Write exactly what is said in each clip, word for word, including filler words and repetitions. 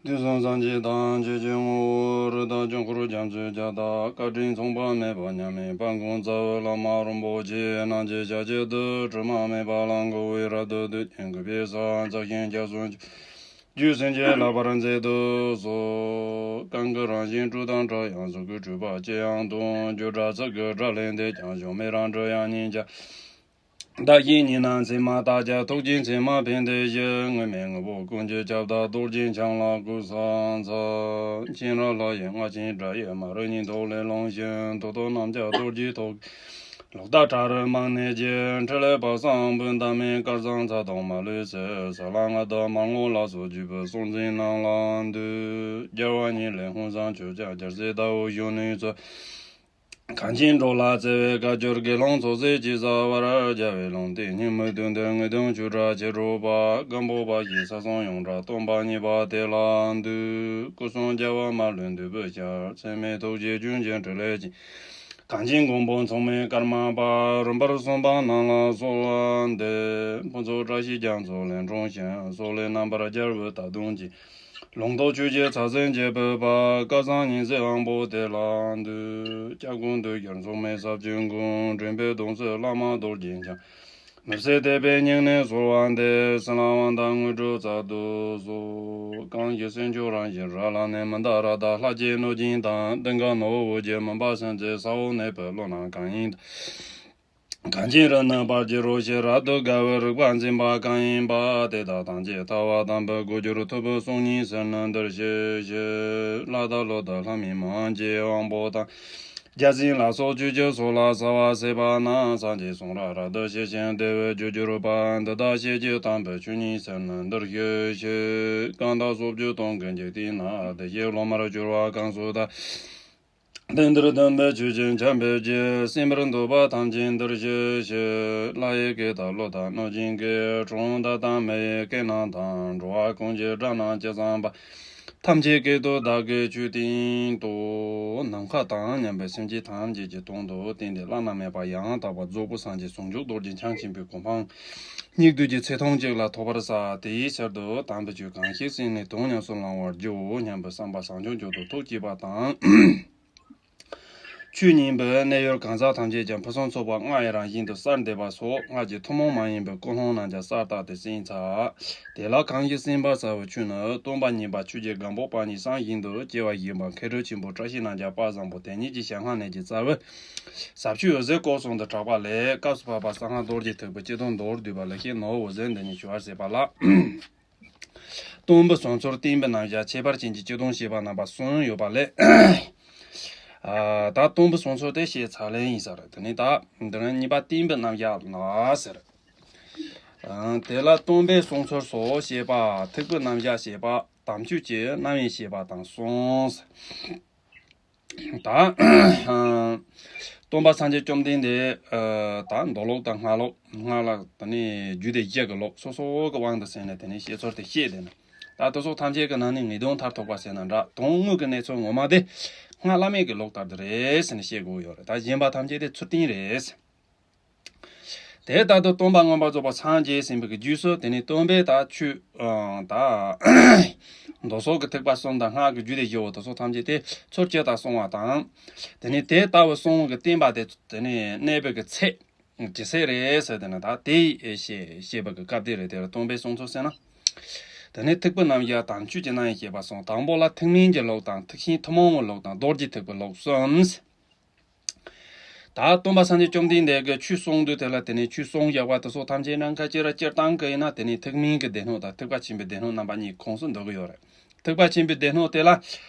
དུས་གསུམ་སངས་རྒྱས་དང་ཆོས་ཀྱི་ངོ་བོ་རི་དྭགས་ཀྱང་འཁོར་རྒྱ་མཚོའི་རྒྱ་སྟག་བཀའ་དྲིན་མཚུངས་པ་མེད་པ་མཉམ་མེད་དཔལ་མགོན་རྩ་བའི་བླ་མ་རིན་པོ་ཆེ་རྣམས་ཀྱི་ཞབས་རྗེས་སུ་དྲི་མ་མེད་པ་ལ་འགོད་པའི་རབ་ཏུ་བསྡུས་ཀྱི་གུས་པས་ཕྱག་འཚལ་ཞིང་སྐྱབས་སུ་མཆི། རྒྱུད་སེམས་ཅན་བསླབ་པར་མཛད་དུ་གསོལ། གང་གི་རང་བཞིན་སྤྲོས་དང་བྲལ་ཡང་གཟུགས་སྐུའི་སྤྲོས་པ་ཅི་ཡང་སྟོང་། བརྗོད་བྲལ་ཚིག་གི་སྒྲ་ལས་འདས་ཀྱང་། གཞོམ་མེད་རང་གྲོལ་དབྱིངས་ཉིད་ཀྱང་། བདག་གཞན་གཉིས་ན་མཚན་མ་བརྟག་བྱ། ཐུགས་རྗེའི་མཚན་མ་ཕན་བདེ་ཞི། དངོས་མེད་དངོས་པོ་ཀུན་གྱི་ཁྱབ་བདག་རྡོ་རྗེ་འཆང་ལ་གུས་ཕྱག་འཚལ། མཁྱེན་རབ་ལྷ་ཡི་རྔ་ཆེན་སྒྲ་ཡིས་མ་རིག་ཉིད་ཐོག་ལས་ལངས་ཤིང་། ཐུགས་ཐོག་གནམ་ལྕགས་རྡོ་རྗེའི་ཐོག་ལོག་ལྟ་ཁྲ་རུ་མང་ནས་རྒྱས། ཕྲིན་ལས་དཔག་བསམ་དཔག་བསམ་མེད་དཀར་བཟང་ཚ་དང་མ་ལུས་སེལ། ས་ལ་ལྔ་བདག་དམར་སྔོ་ལ་སོགས་བརྒྱུད་པའི་སྲོག་འཛིན་རྣམས་ལ་འདུད། རྒྱལ་བ་ཉིད་ལས་ཧཱུྃ་ཟངས་ཆོས་ཀྱི་རྒྱལ་སྲིད་ཟླ་འོད་གཞོན་ནུའི་ཚུལ། གངས་ཅན་འགྲོ་ལ་བརྩེ་བའི་བཀའ་བསྒྱུར་དགེ་སློང་ཚོགས་བསགས་ཀྱིས་བསགས་པར་བྱ་བའི་ལུང་བསྟན་སྙིང་པོའི་དོན་དུ་དངོས་དོན་ཆོས་སྒྲ་ཆེར་སྒྲོགས་པ། སྒམ་པོ་པ་ཞེས་ས་གསུམ་ཡོངས་གྲགས་སྟོན་པ་གཉིས་པ་དེ་ལ་འདུད། སྐུ་གསུམ་རྒྱལ་བ་མ་ལུས་འདུས་པའི་ཞལ། ཚད་མེད་ཐུགས་རྗེའི་ལྗོན་ཤིང་ཕྲིན་ལས་ཅན། གངས་ཅན་མགོན་པོ་མཚུངས་མེད་ཀརྨ་པ། རིམ་པར་གསུངས་པ་རྣམས་ལ་གསོལ་བ་འདེབས། ཕུན་ཚོགས་བཀྲ་ཤིས་རྒྱ་མཚོ་ལས་འཁྲུངས་ཤིང་། སོག་ལེའི་རྣམ་པར་རྒྱལ་པོའི་ད་དུང་གི་ལུང་རྟོགས་ཆོས་ཀྱི་ཚ་ཟེར་འབྱེད་པའི་བ། སྐལ་བཟང་ཉི་ཟེར་དབང་པོ་དེ་ལ་འདུད། སྐྱབས་མགོན་འདུས་རྒྱལ་མཚུངས་མེད་ཟབ་ཆོས་མགོན། འདྲེན་པའི་གདུང་སྲས་བླ་མ་རྡོ་རྗེ་འཆང་། མི་ཕྱེད་དད་པས་སྙིང་ནས་གསོལ་བ་འདེབས། སྲིད་ལ་དབང་དང་དངོས་གྲུབ་སྩལ་དུ་གསོལ། གང་ཞིག་སེམས་མཆོག་རང་བཞིན་རབ་ལ་གནས། མི་འདའ་རཀྟ་ལྷ་བརྒྱའི་གནོད་སྦྱིན་དང་། གདིང་དཀར་ནག་པོ་འོད་ཀྱི་མུན་པ་སེལ་མཛད། ས་འོག་གནས་པའི་ཀླུ་རྣམས་གང་ཡིན་དང་། གངས་ཅན་རི་རྣམས་སྤར་གྱི་རོ་ཞིག་རབ་ཏུ་དགའ་བའི་རིག་པ་འཛིན་པ་གང་ཡིན་པ། དེ་དག་ཐམས་ཅད་ཐར་པ་དམ་པའི་སྒོ་འགྱུར་ཐུབ་པའི་གསུང་སྙིང་གསལ་ནི་འདིར་གཤེགས་ཤིག་ལྷ་དང་ཀླུ་དང་ལྷ་མིན་མི་དབང་ཆེ་དབང་པོ་དང་། བརྒྱ་བྱིན་ལ་སོགས་ཆོས་ཀྱི་ཚོགས་ལ་གསོལ་བ་བསྩལ་པ་ན། སངས་རྒྱས་གསུང་རབ་རབ་ཏུ་ཞི་ཞིང་བདེ་བའི་རྒྱུར་གྱུར་པ། འདི་དག་ཤེས་བྱའི་དམ་པའི་ཆོས་ཉིད་གསལ་ནི་འདིར་གཤེགས་ཤིག་གང་དག་སོགས་ཀྱི་དོན་ཀུན་གྱི་སྟེང་ན། བདེ་གཤེགས་སློབ་མར་གྱུར་པ་གང་སུ་དག་དེང་འདིར་སྟོན་པའི་ཆོས་ཀྱི་འཆད་པའི་རྒྱུ། གསན་པར་འདོད་པ་ཐམས་ཅད་འདིར་གཤེགས་ཤིག་ལྷ་ཡི་སྐད་དང་ཀླུ་དང་གནོད་སྦྱིན་སྐད། གྲུལ་བུམ་དག་དང་མི་ཡི་སྐད་རྣམས་དང་། འགྲོ་བ་ཀུན་གྱི་སྒྲ་རྣམས་ཇི་ཙམ་པ། ཐམས་ཅད་སྐད་དུ་བདག་གིས་ཆོས་བསྟན་ཏོ། ནམ་མཁའ་དང་མཉམ་པའི་སེམས་ཅན་ཐམས་ཅད་ཀྱི་དོན་དུ་བསྟན་ཏེ་བླ་ན་མེད་པ་ཡང་དག་པར་རྫོགས་པའི་སངས་རྒྱས་ཟུང་འཇུག་རྡོ་རྗེ་འཆང་ཆེན་པོའི་གོ་འཕང་སྙིགས་དུས་ཀྱི་ཚེ་ཐུང་གཅིག་ལ་ཐོབ་པར་བྱ། དེའི་ཕྱིར་དུ་དམ་པའི་ཆོས་གང་ཞིག་གསན་ནས་དོན་ཉམས་སུ་བླང་བར་བགྱིའོ་སྙམ་པའི་བསམ་པ་བྱང་ཆུབ་མཆོག་ཏུ་ཐུགས་བསྐྱེད་པ་དང་། ཆོས་ཉན་པའི་གནས་ཡུལ་གང་ཟག་ཐམས་ཅད་ཀྱང་ཕུན་སུམ་ཚོགས་པ་ལྔ་ཡི་རང་བཞིན་དུ་གསལ་འདེབས་པ་སོགས་སྔར་གྱི་ཐུན་མོང་མ་ཡིན་པའི་ཀུན་སློང་རྣམས་ཀྱང་གསལ་བཏབ་སྟེ་གསན་ཚར། དེ་ལ་གང་ཞིག་གསན་པར་བྱ་བའི་ཆོས་ནི། སྟོན་པ་ཉན་པ་ཆོས་ཀྱི་སྒམ་པོ་པ་ཉིད་གསང་བཞིན་དུ་སྐྱེ་བ་བཞེས་པ་མཁས་གྲུབ་ཆེན་པོ་བཀྲ་ཤིས་རྣམ་རྒྱལ་དཔལ་བཟང་པོ་དེ་ཉིད་ཀྱི་ཞལ་སྔ་ནས་ཀྱི་རྩ་བའི་ཟབ་ཆོས་འོད་ཟེར་སྐོར་གསུམ་དུ་གྲགས་པ་ལས། སྐབས་སུ་བབ་པ་གསང་སྔགས་རྡོ་རྗེ་ཐེག་པའི་སྤྱི་དོན་མདོར་བསྡུས་པ་ལེགས་བཤད་ནོར་བུ་འོད་ཟེར་འདི་ཉིད་ཞུ་བར་མཛད་པ་ལགས། སྟོན་པའི་གསུང་ཚུལ་བསྟན་པའི་རྣམ་གཞག་ཁྱད་པར་ཅན་གྱི་སྤྱི་དོན་བཤད་པ་རྣམ་པ་གསུམ་ཡོད་པ་ལས། ཨ། ད་སྟོན་པའི་གསུང་ཚུལ་དེ་བཤད་ཚར་ལེ་ཡིན་ས་རེད། དེ་ནས་ད་འདི་ནི་གཉིས་པ་བསྟན་པའི་རྣམ་གཞག་ལ་ཟེར། ཨ། དེ་ལ་སྟོན་པའི་གསུང་ཚུལ་སོགས་བཤད་པ། ཐེག་པའི་རྣམ་གཞག་བཤད་པ། དམ་ཆོས་ཀྱི་རྣམ་དབྱེ་བཤད་པ་དང་གསུམ་ཟེར། ད་སྟོན་པ་སངས་རྒྱས་བཅོམ་ལྡན་འདས། ད་མདོ་ལུགས་དང་སྔགས་ལུགས། སྔགས་ལ་དེ་ནས་རྒྱུད་སྡེ་བཞི་གི་ལུགས་སོ་སོ་གི་དབང་དུ་བྱས་ནས་དེ་ནས་བཤད་ཚུལ་དེ་བཤད། དེ་ནས་ད་དེ་སོགས་ཐམས་ཅད་ཀྱི་ནང་ནས་ངེས་དོན་མཐར་ཐུག་པ་ཟེར་ན་འདྲ། དོན་དངོས་ཀྱི་གནས་ཚུལ་ངོ་མ་དེ་སྔགས་བླ་མེད་ཀྱི་ལུགས་ལྟར་དུ་རེད་ཟེར་ནས་བཤད་དགོས་ཡོད་རེད། ད་གཞན་པ་ཐམས་ཅད་དེ་ཚུལ་བསྟན་རེད། དེ་ལྟར་དུ་སྟོན་པ་མངོན་པར་རྫོགས་པར་སངས་རྒྱས་ཟིན་པའི་རྗེས་སུ་དེ་ནས་སྟོན་པས་ད་ཆོས་ད་མདོ་སོགས་ཀྱི་ཐེག་པ་གསུམ་དང་སྔགས་ཀྱི་རྒྱུད་སྡེ་བཞི་བོ་དེ་ཚོ་ཐམས་ཅད་དེ་ཚུལ་ཇི་ལྟར་གསུངས་པ་དང་། དེ་ནས་དེ་ལྟ་བུ་གསུང་གི་བསྟན་པ་དེ་དེ་ནས་གནས་པའི་གི་ཚད་ཇི་སྲིད་རེད་ཟེར། དེ་ནས་ད་དེ་བཤད་བཤད་པའི་གི་སྐབས་དེ་རེད། དེ་ལ་སྟོན་པའི་གསུང་ཚུལ་ཟེར་ན། དེ་ནས་ཐེག་པའི་རྣམ་གཞག་དམ་ཆོས་ཀྱི་རྣམ་དབྱེ་བཤད་པ་གསུམ། དང་པོ་ལ་ཐེག་དམན་གྱི་ལུགས་དང་། ཐེག་ཆེན་ཐུན་མོང་གི་ལུགས་དང་། རྡོ་རྗེ་ཐེག་པའི་ལུགས་གསུམ། ད་སྟོན་པ་སངས་རྒྱས་བཅོམ་ལྡན་འདས་ཀྱིས་ཆོས་གསུང་དུས་དེ་ལ་དེ་ནས་ཆོས་གསུང་བཞག་པ་དེ་ཚོ་ཐམས་ཅད་ནང་ཁ་ཅིག་ར་སྤྱིར་བཏང་གི་ཡིན་ན་དེ་ནས་ཐེག་དམན་གྱི་སྡེ་སྣོད་དང་ཐེག་པ་ཆེན་པོའི་སྡེ་སྣོད་རྣམ་པ་གཉིས་ཁོངས་སུ་འདུ་གི་ཡོད་རེད། ཐེག་པ་ཆེན་པོའི་སྡེ་སྣོད་དེ་ལ་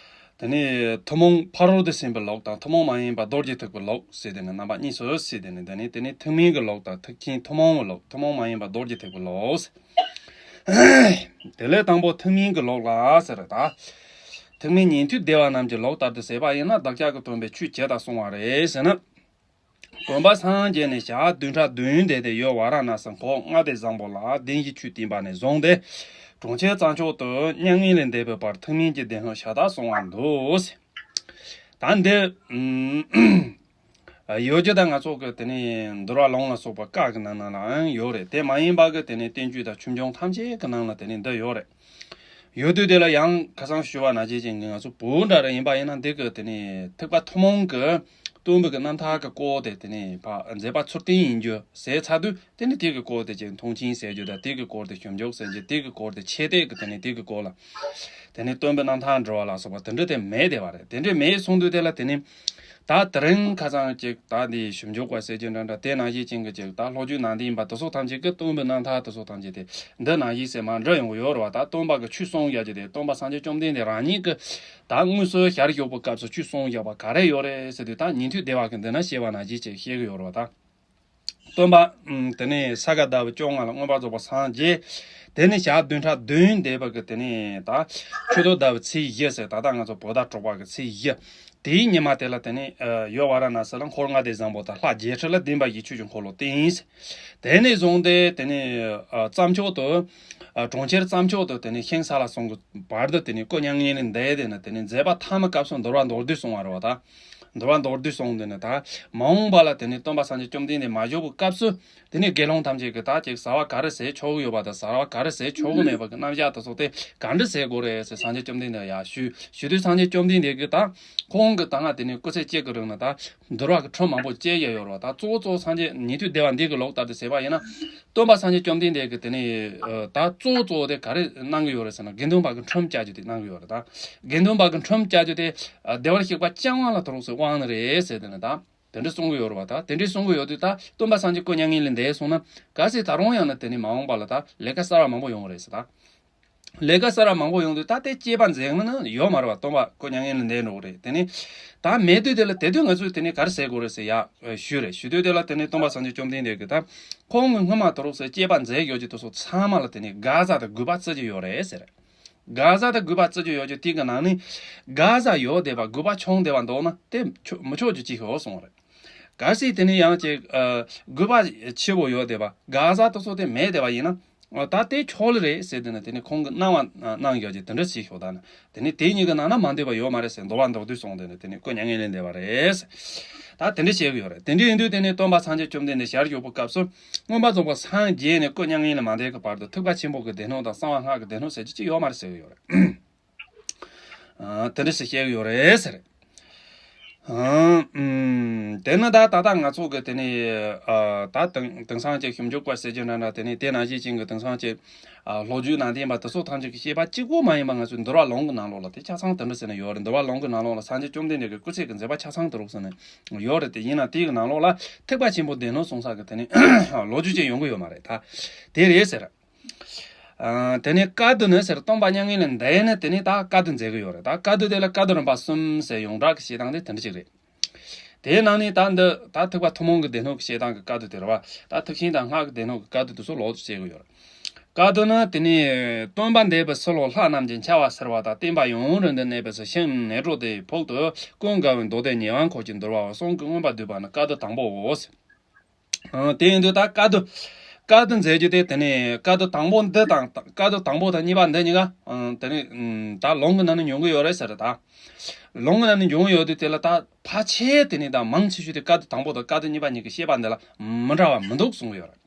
དེ་ནས་ཐུན་མོང་ཕ་རོལ་ཏུ་ཕྱིན་པའི་ལུགས་དང་ཐུན་མོང་མ་ཡིན་པ་རྡོ་རྗེ་ཐེག་པའི་ལུགས་ཟེར། དེ་ནས་རྣམ་པ་གཉིས་སུ་ཕྱེ། དེ་ནས་དེ་ནས་དེ་ནས་ཐེག་དམན་གྱི་ལུགས་དང་ཐེག་ཆེན་ཐུན་མོང་གི་ལུགས། ཐུན་མོང་མ་ཡིན་པ་རྡོ་རྗེ་ཐེག་པའི་ལུགས། དེ་ལས་དང་པོ་ཐེག་དམན་གྱི་ལུགས་ལ་ཟེར། ད་ཐེག་དམན་ཉན་ཐོས་སྡེ་པ་རྣམས་ཀྱི་ལུགས་ལྟར་དུ་ཟེར་བ་ཡིན་ན། བདག་ཅག་གི་སྟོན་པས་ཆོས་ཇི་ལྟར་གསུངས་པ་རེད་ཟེར་ན། སྟོན་པ་སངས་རྒྱས་ནས་ཞག་བདུན་ཕྲག་བདུན་འདས་ཏེ་ཡུལ་ཝཱ་ར་ཎ་སི་འཁོར་ལྔ་སྡེ་བཟང་པོ་ལ་བདེན་བཞིའི་ཆོས་བསྟན་པ་ནས་བཟུང་སྟེ། གྲོང་ཁྱེར་གཙང་ཕྱོགས་དུ་མྱ་ངན་ལས་འདས་པའི་བར་ཐེག་དམན་གྱི་སྡེ་སྣོད་ཤ་སྟག་གསུང་བ་འདུག། ད་འདི་ཡོད་རྒྱུ་ད་ང་ཚོ་གི་དེ་ནས་འདུལ་བ་ལུང་ལ་སོགས་པ་བཀའ་གི་ནང་ན་ལའང་ཡོད་རེད། དེ་མ་ཡིན་པ་གི་དེ་ནས་བསྟན་བཅོས་དང་ཆོས་འབྱུང་ཐམས་ཅད་གི་ནང་ལ་དེ་ནས་འདི་ཡོད་རེད། ཡོད་དུས་དེ་ལ་ཡང་ཁ་སང་ཞུ་བ་ནང་བཞིན་ཅན་གྱི་ང་ཚོ་བོད་འདྲ་རེ་ཡིན་པ་ཡིན་ན་འདི་གི་དེ་ནི་ཐེག་པ་ཐུན་མོང་གི་སྟོན་པའི་གི་རྣམ་ཐར་གི་སྐོར་དེ་དེ་ནི་ཕ་མཛད་པ་ཚུལ་བསྟན་ཡིན་རྒྱུ་ཟེར་ཚར་དུས། དེ་ནི་དེ་གི་སྐོར་དེ་ཅིག་མཐོང་ཆེན་ཟེར་རྒྱུ་དང་། དེ་གི་སྐོར་དེ་ཞིབ་འཇུག་ཟེར་རྒྱུ། དེ་གི་སྐོར་དེ་ཆེ་གཏད་ཀྱི་དེ་ནི་དེ་གི་སྐོར་ལ་དེ་ནི་སྟོན་པའི་རྣམ་ཐར་འབྲི་བ་ལ་སོགས་པ་དེ་འདྲ་དེ་མེད་བསྡད་པ་རེད། དེ་འདྲ་མེད་སོང་དུས་དེ་ལ་དེ་ནི་ད་དེ་རིང་ཁ་སང་ཅིག་ད་འདི་ཞིབ་འཇུག་པ་ཟེར་རྒྱུ་འདྲ་འདྲ། དེ་ནང་བཞིན་ཅན་གྱི་ཅིག་ད་ལྷོ་རྒྱུད་ནང་བསྟན་པ་དེ་ཚོ་ཐམས་ཅད་ཀྱི་སྟོན་པའི་རྣམ་ཐར་དེ་ཚོ་ཐམས་ཅད་དེ་འདི་ནང་བཞིན་ཟེར་མར་འབྲི་ཡོང་གི་ཡོད་རེད་བ། ད་སྟོན་པ་གི་ཆོས་གསུངས་བཞག་རྒྱུ་དེ། སྟོན་པ་སངས་རྒྱས་བཅོམ་ལྡན་འདས་རང་ཉིད་ཀྱི་ད་དངོས་སུ་ཞལ་བཞུགས་པའི་སྐབས་སུ་ཆོས་གསུངས་བཞག་པ་ག་རེ་ཡོད་རེད་ཟེར་དུས། ད་ཉན་ཐོས་སྡེ་པ་གི་འདི་ན་བཤད་པ་ནང་བཞིན་ཅིག་བཤད་གི་ཡོད་རེད་བ། ད་སྟོན་པ་ཨམ་དེ་ནས་ས་ག་ཟླ་བའི་བཅོ་ལྔ་ལ་མངོན་པར་རྫོགས་པར་སངས་རྒྱས། དེ་ནས་ཞག་བདུན་ཕྲག་བདུན་འདས་པ་གི་དེ་ནས་ད་ཆུ་སྟོད་ཟླ་བའི་ཚེས་བཞི་ཟེར། ད་ལྟ་ང་ཚོ་བོད་ཟླ་དྲུག་པ་གི་ཚེས་བཞི། དེའི་ཉི་མ་དེ་ལ་དེ་ནས་ཨ་ཡོ་བ་ར་ཎ་སི་ལ་འཁོར་ལྔ་སྡེ་བཟང་པོ་དང་ལྷ་བརྒྱད་ཁྲི་ལ་བསྟན་པ་ཡི་ཆོས་ཀྱི་འཁོར་ལོ་བསྟན། དེ་ནས་བཟུང་སྟེ་དེ་ནས་ཨ་རྩྭ་མཆོག་ཏུ་ཨ་གྲོང་ཁྱེར་རྩྭ་མཆོག་ཏུ་དེ་ནས་ཤིང་ས་ལ་སོང་གི་བར་དུ་དེ་ནས་སྐུ་མྱ་ངན་ལས་འདས། དེ་ནས་དེ་ནས་མཛད་པ་ཐ་མའི་སྐབས་སུ་འདུལ་བ་མདོར་བསྡུས་གསུངས་པ་རེད་བ། ད་འདུལ་བ་མདོར་བསྡུས་གསུངས། དེ་ནས་ད་མ་འོངས་པ་ལ་དེ་ནས་སྟོན་པ་སངས་རྒྱས་བཅོམ་ལྡན་འདས་མ་བཞུགས་པའི་སྐབས་སུ་དེ་ནས་དགེ་སློང་ཐམས་ཅད་ཀྱིས་ད་ཅིག་བྱ་བ་ག་རེ་ཟེར་ཆོག་གི་ཡོད་པ་དང་། བྱ་བ་ག་རེ་ཟེར་ཆོག་གི་མེད་པ་གི་རྣམ་གཞག་དེ་ཚོ་དེ་ག་འདྲ་ཟེར་དགོས་རེད་ཟེར་སངས་རྒྱས་བཅོམ་ལྡན་འདས་ཡར་ཞུས། ཞུས་དུས་སངས་རྒྱས་བཅོམ་ལྡན་འདས་ཀྱིས་ད་ཁོང་གི་ད་སྔ་དེ་ནས་སྐུ་ཚེ་གཅིག་གི་རིང་ལ་ད་འདུལ་བ་གི་ཁྲིམས་མང་པོ་བཅད་ཡོད་རེད་བ། ད་གཙོ་བོ་གཙོ་བོ་སངས་རྒྱས་ཉན་ཐོས་སྡེ་པ་འདི་གི་ལུགས་ལྟར་དུ་བྱས་པ་ཡིན་ན། སྟོན་པ་སངས་རྒྱས་བཅོམ་ལྡན་འདས་ཀྱིས་དེ་ནས་ཨ་ད་གཙོ་བོ་གཙོ་བོ་དེ་ག་རེ་གནང་གི་ཡོད་རེད་ཟེར་ན། དགེ་འདུན་པ་གི་ཁྲིམས་བཅའ་རྒྱུ་དེ་གནང་གི་ཡོད་རེད། ད་དགེ་འདུན་པ་གི་ཁྲིམས་བཅའ་རྒྱུ་དེ་ཨ་བདེ་བར་གཤེགས་པ་ཅང་མ་ལ་དོ་རུང་སུ་དབང་ནི་རེད་ཟེར། དེ་ནས་ད་དེ་འདྲ་གསུང་གི་ཡོད་རེད་བ། ད་དེ་འདྲ་གསུང་གི་ཡོད་དུས་ད་སྟོན་པ་སངས་རྒྱས་སྐུ་མྱ་ངན་ལས་འདས་སོང་ན། གལ་སྲིད་ད་རུང་ཡང་ན་དེ་ནས་མ་འོངས་པ་ལ་ད་ལས་ཀ་གསར་བ་མང་པོ་ཡོང་གི་རེད་ཟེར། ད་ལས་ཀ་གསར་བ་མང་པོ་ཡོང་དུས་ད་དེ་བཅད་པ་མཛད་མི་ནི་ཡོད་མ་རེད་བ། སྟོན་པ་སྐུ་མྱ་ངན་ལས་འདས་འགྲོ་གི་རེད། དེ་ནས་ད་མེད་དུས་དེ་ལ་དེ་དུས་ང་ཚོས་དེ་ནས་ག་རེ་ཟེར་དགོས་རེད་ཟེར་ཡ་ཞུས་རེད། ཞུ་དུས་དེ་ལ་དེ་ནས་སྟོན་པ་སངས་རྒྱས་བཅོམ་ལྡན་འདས་ཀྱིས་ད་ཁོང་གི་སྔོན་མ་དོ་རུང་ཟེར་བཅད་པ་མཛད་ཡོད་ཀྱི་དེ་ཚོ་ཚང་མ་ལ་དེ་ནས་དགག་བྱ་དང་དགོས་པ་བརྩི་གི་ཡོད་རེད་ཟེར། དགག་བྱ་དང་དགོས་པ་བརྩི་གི་ཡོད་ཀྱི་དེ་གི་ནང་ནས་དགག་བྱ་ཡོད་བསྡད་པ་དགོས་པ་ཆུང་བསྡད་པ་འདུག་ན་དེ་ཆོ་མི་ཆོག་རྒྱུ་ཅིག་ཡོད་གསུངས་རེད། གལ་སྲིད་དེ་ནས་ཡང་ཅིག་ཨ་དགོས་པ་ཆེ་བོ་ཡོད་བསྡད་པ། དགག་བྱ་དེ་ཚོ་དེ་མེད་བསྡད་པ་ཡིན་ན། ཨ་ད་དེ་ཆོག་ལེ་རེད་ཟེར། དེ་ནས་དེ་ནས་ཁོང་གི་གནང་བ་གནང་ཡོད་ཀྱི་དེ་འདྲ་ཞིག་ཤོག་ད་ནི་དེ་ནས་དེ་གཉིས་ཀྱི་ནང་ན་མ་འདུས་པ་ཡོད་མ་རེད་ཟེར། འདུལ་བ་མདོར་བསྡུས་སོང་། དེ་ནས་དེ་ནས་སྐུ་མྱ་ངན་ལས་འདས་པ་རེད་ཟེར། ད་དེ་འདྲ་བཤད་གི་ཡོད་རེད། དེ་འདྲ་ཡིན་དུས་དེ་ནས་སྟོན་པ་སངས་རྒྱས་བཅོམ་ལྡན་འདས་ཞལ་བཞུགས་པའི་སྐབས་སུ་མངོན་པར་རྫོགས་པར་སངས་རྒྱས་ནས་སྐུ་མྱ་ངན་ལས་མ་འདས་ཀྱི་བར་དུ་ཐེག་པ་ཆེན་པོ་གི་སྡེ་སྣོད་དང་གསང་བ་སྔགས་ཀྱི་སྡེ་སྣོད་ཟེར་རྒྱུ་ཅི་ཡོད་མ་རེད་ཟེར་གི་ཡོད་རེད། ཨ་དེ་འདྲ་ཞིག་བཤད་གི་ཡོད་རེད་ཟེར། ཨ་ཨམ། དེ་ནི་ད་ད་ལྟ་ང་ཚོ་གི་དེ་ནི་ཨ་ད་དེང་དེང་སང་ཅིག་ཞིབ་འཇུག་པ་ཟེར་རྒྱུ་འདྲ་འདྲ། དེ་ནི་དེ་ནང་བཞིན་ཅན་གྱི་དེང་སང་ཅིག་ཨ་ལྷོ་རྒྱུད་ནང་བསྟན་པ་དེ་ཚོ་ཐམས་ཅད་ཀྱི་བཤད་པ་གཅིག་པོ་མ་ཡིན་པ། ང་ཚོའི་འདུལ་བ་ལུང་གི་ནང་ལོགས་ལ་དེ་ཆ་ཚང་དེ་འདྲ་ཟེར་ནས་ཡོད་རེད། འདུལ་བ་ལུང་གི་ནང་ལོགས་ལ་སངས་རྒྱས་བཅོམ་ལྡན་འདས་ཀྱི་སྐུ་ཚེ་གི་མཛད་པ་ཆ་ཚང་དེ་རུ་ཟེར་ནས་ཡོད་རེད། དེ་ཡིན་ན་དེའི་ནང་ལོགས་ལ་ཐེག་པ་ཆེན་པོ་སྡེ་སྣོད་གསུང་ས་གི་དེ་ནི་ལོ་རྒྱུས་ཅིག་ཡོང་གི་ཡོད་མ་རེད། ད་དེ་རེད་ཟེར། ཨ་དེ་ནས་བཀའ་བསྡུ་ནི་ཟེར། སྟོན་པ་མྱ་ངན་ལས་འདས་ནས་དེ་ནས་ད་བཀའ་བསྡུ་མཛད་གི་ཡོད་རེད། ད་བཀའ་བསྡུ་དེ་ལ་བཀའ་བསྡུ་རིམ་པ་གསུམ་ཟེར་ཡོངས་གྲགས་ཀྱི་བཤད་སྟངས་དེ་དེ་འདྲ་ཅིག་རེད། དེའི་ནང་ནས་ད་འདི་ད་ཐེག་པ་ཐུན་མོང་གི་སྡེ་སྣོད་ཀྱི་བཤད་སྟངས་ཀྱི་བཀའ་བསྡུ་དེ་རེད་བ། ད་ཐེག་ཆེན་དང་སྔགས་ཀྱི་སྡེ་སྣོད་ཀྱི་བཀའ་བསྡུ་དེ་ཚོ་ལོགས་སུ་བཤད་གི་ཡོད་རེད། བཀའ་བསྡུ་ནི་དེ་ནས་སྟོན་པ་འདས་པའི་ཕྱི་ལོ་ལྷ་རྣམས་ཀྱི་འཆར་བ་ཟེར་བ་དང་། བསྟན་པ་ཡུན་རིང་དུ་གནས་པའི་ཕྱིར་ཤིང་ནེ་ཊྲོ་དྷའི་ཕུག་ཏུ་ཀུན་དགའ་བོས་མདོ་སྡེ་ཉེ་བར་འཁོར་གྱི་འདུལ་བ་འོད་སྲུང་གི་མངོན་པར་བསྡུས་པ་ནི་བཀའ་བསྡུ་དང་པོའོ། ཨ་དེ་ཡིན་དུས་ད་བཀའ་བསྡུ། བཀའ་བསྡུ་མཛད་རྒྱུ་དེ་དེ་ནས་བཀའ་བསྡུ་དང་པོ་འདི་དང་བཀའ་བསྡུ་དང་པོ་དང་གཉིས་པ་འདི་གཉིས་ཀ་ཨ་དེ་ནས་ཨམ་ད་ལུང་གི་ནང་ནས་འབྱུང་གི་ཡོད་རེད་ཟེར། ད་ལུང་གི་ནང་ནས་འབྱུང་གི་ཡོད་དུས་དེ་ལ་ད་ཕལ་ཆེར་དེ་ནས་ད་མང་ཆེ་ཤོས་དེ་བཀའ་བསྡུ་དང་པོ་དང་བཀའ་བསྡུ་གཉིས་པ་གཉིས་ཀྱི་བཤད་པ་འདི་ལ་མི་འདྲ་བ་མི་འདུག་གསུང་གི་ཡོད་རེད།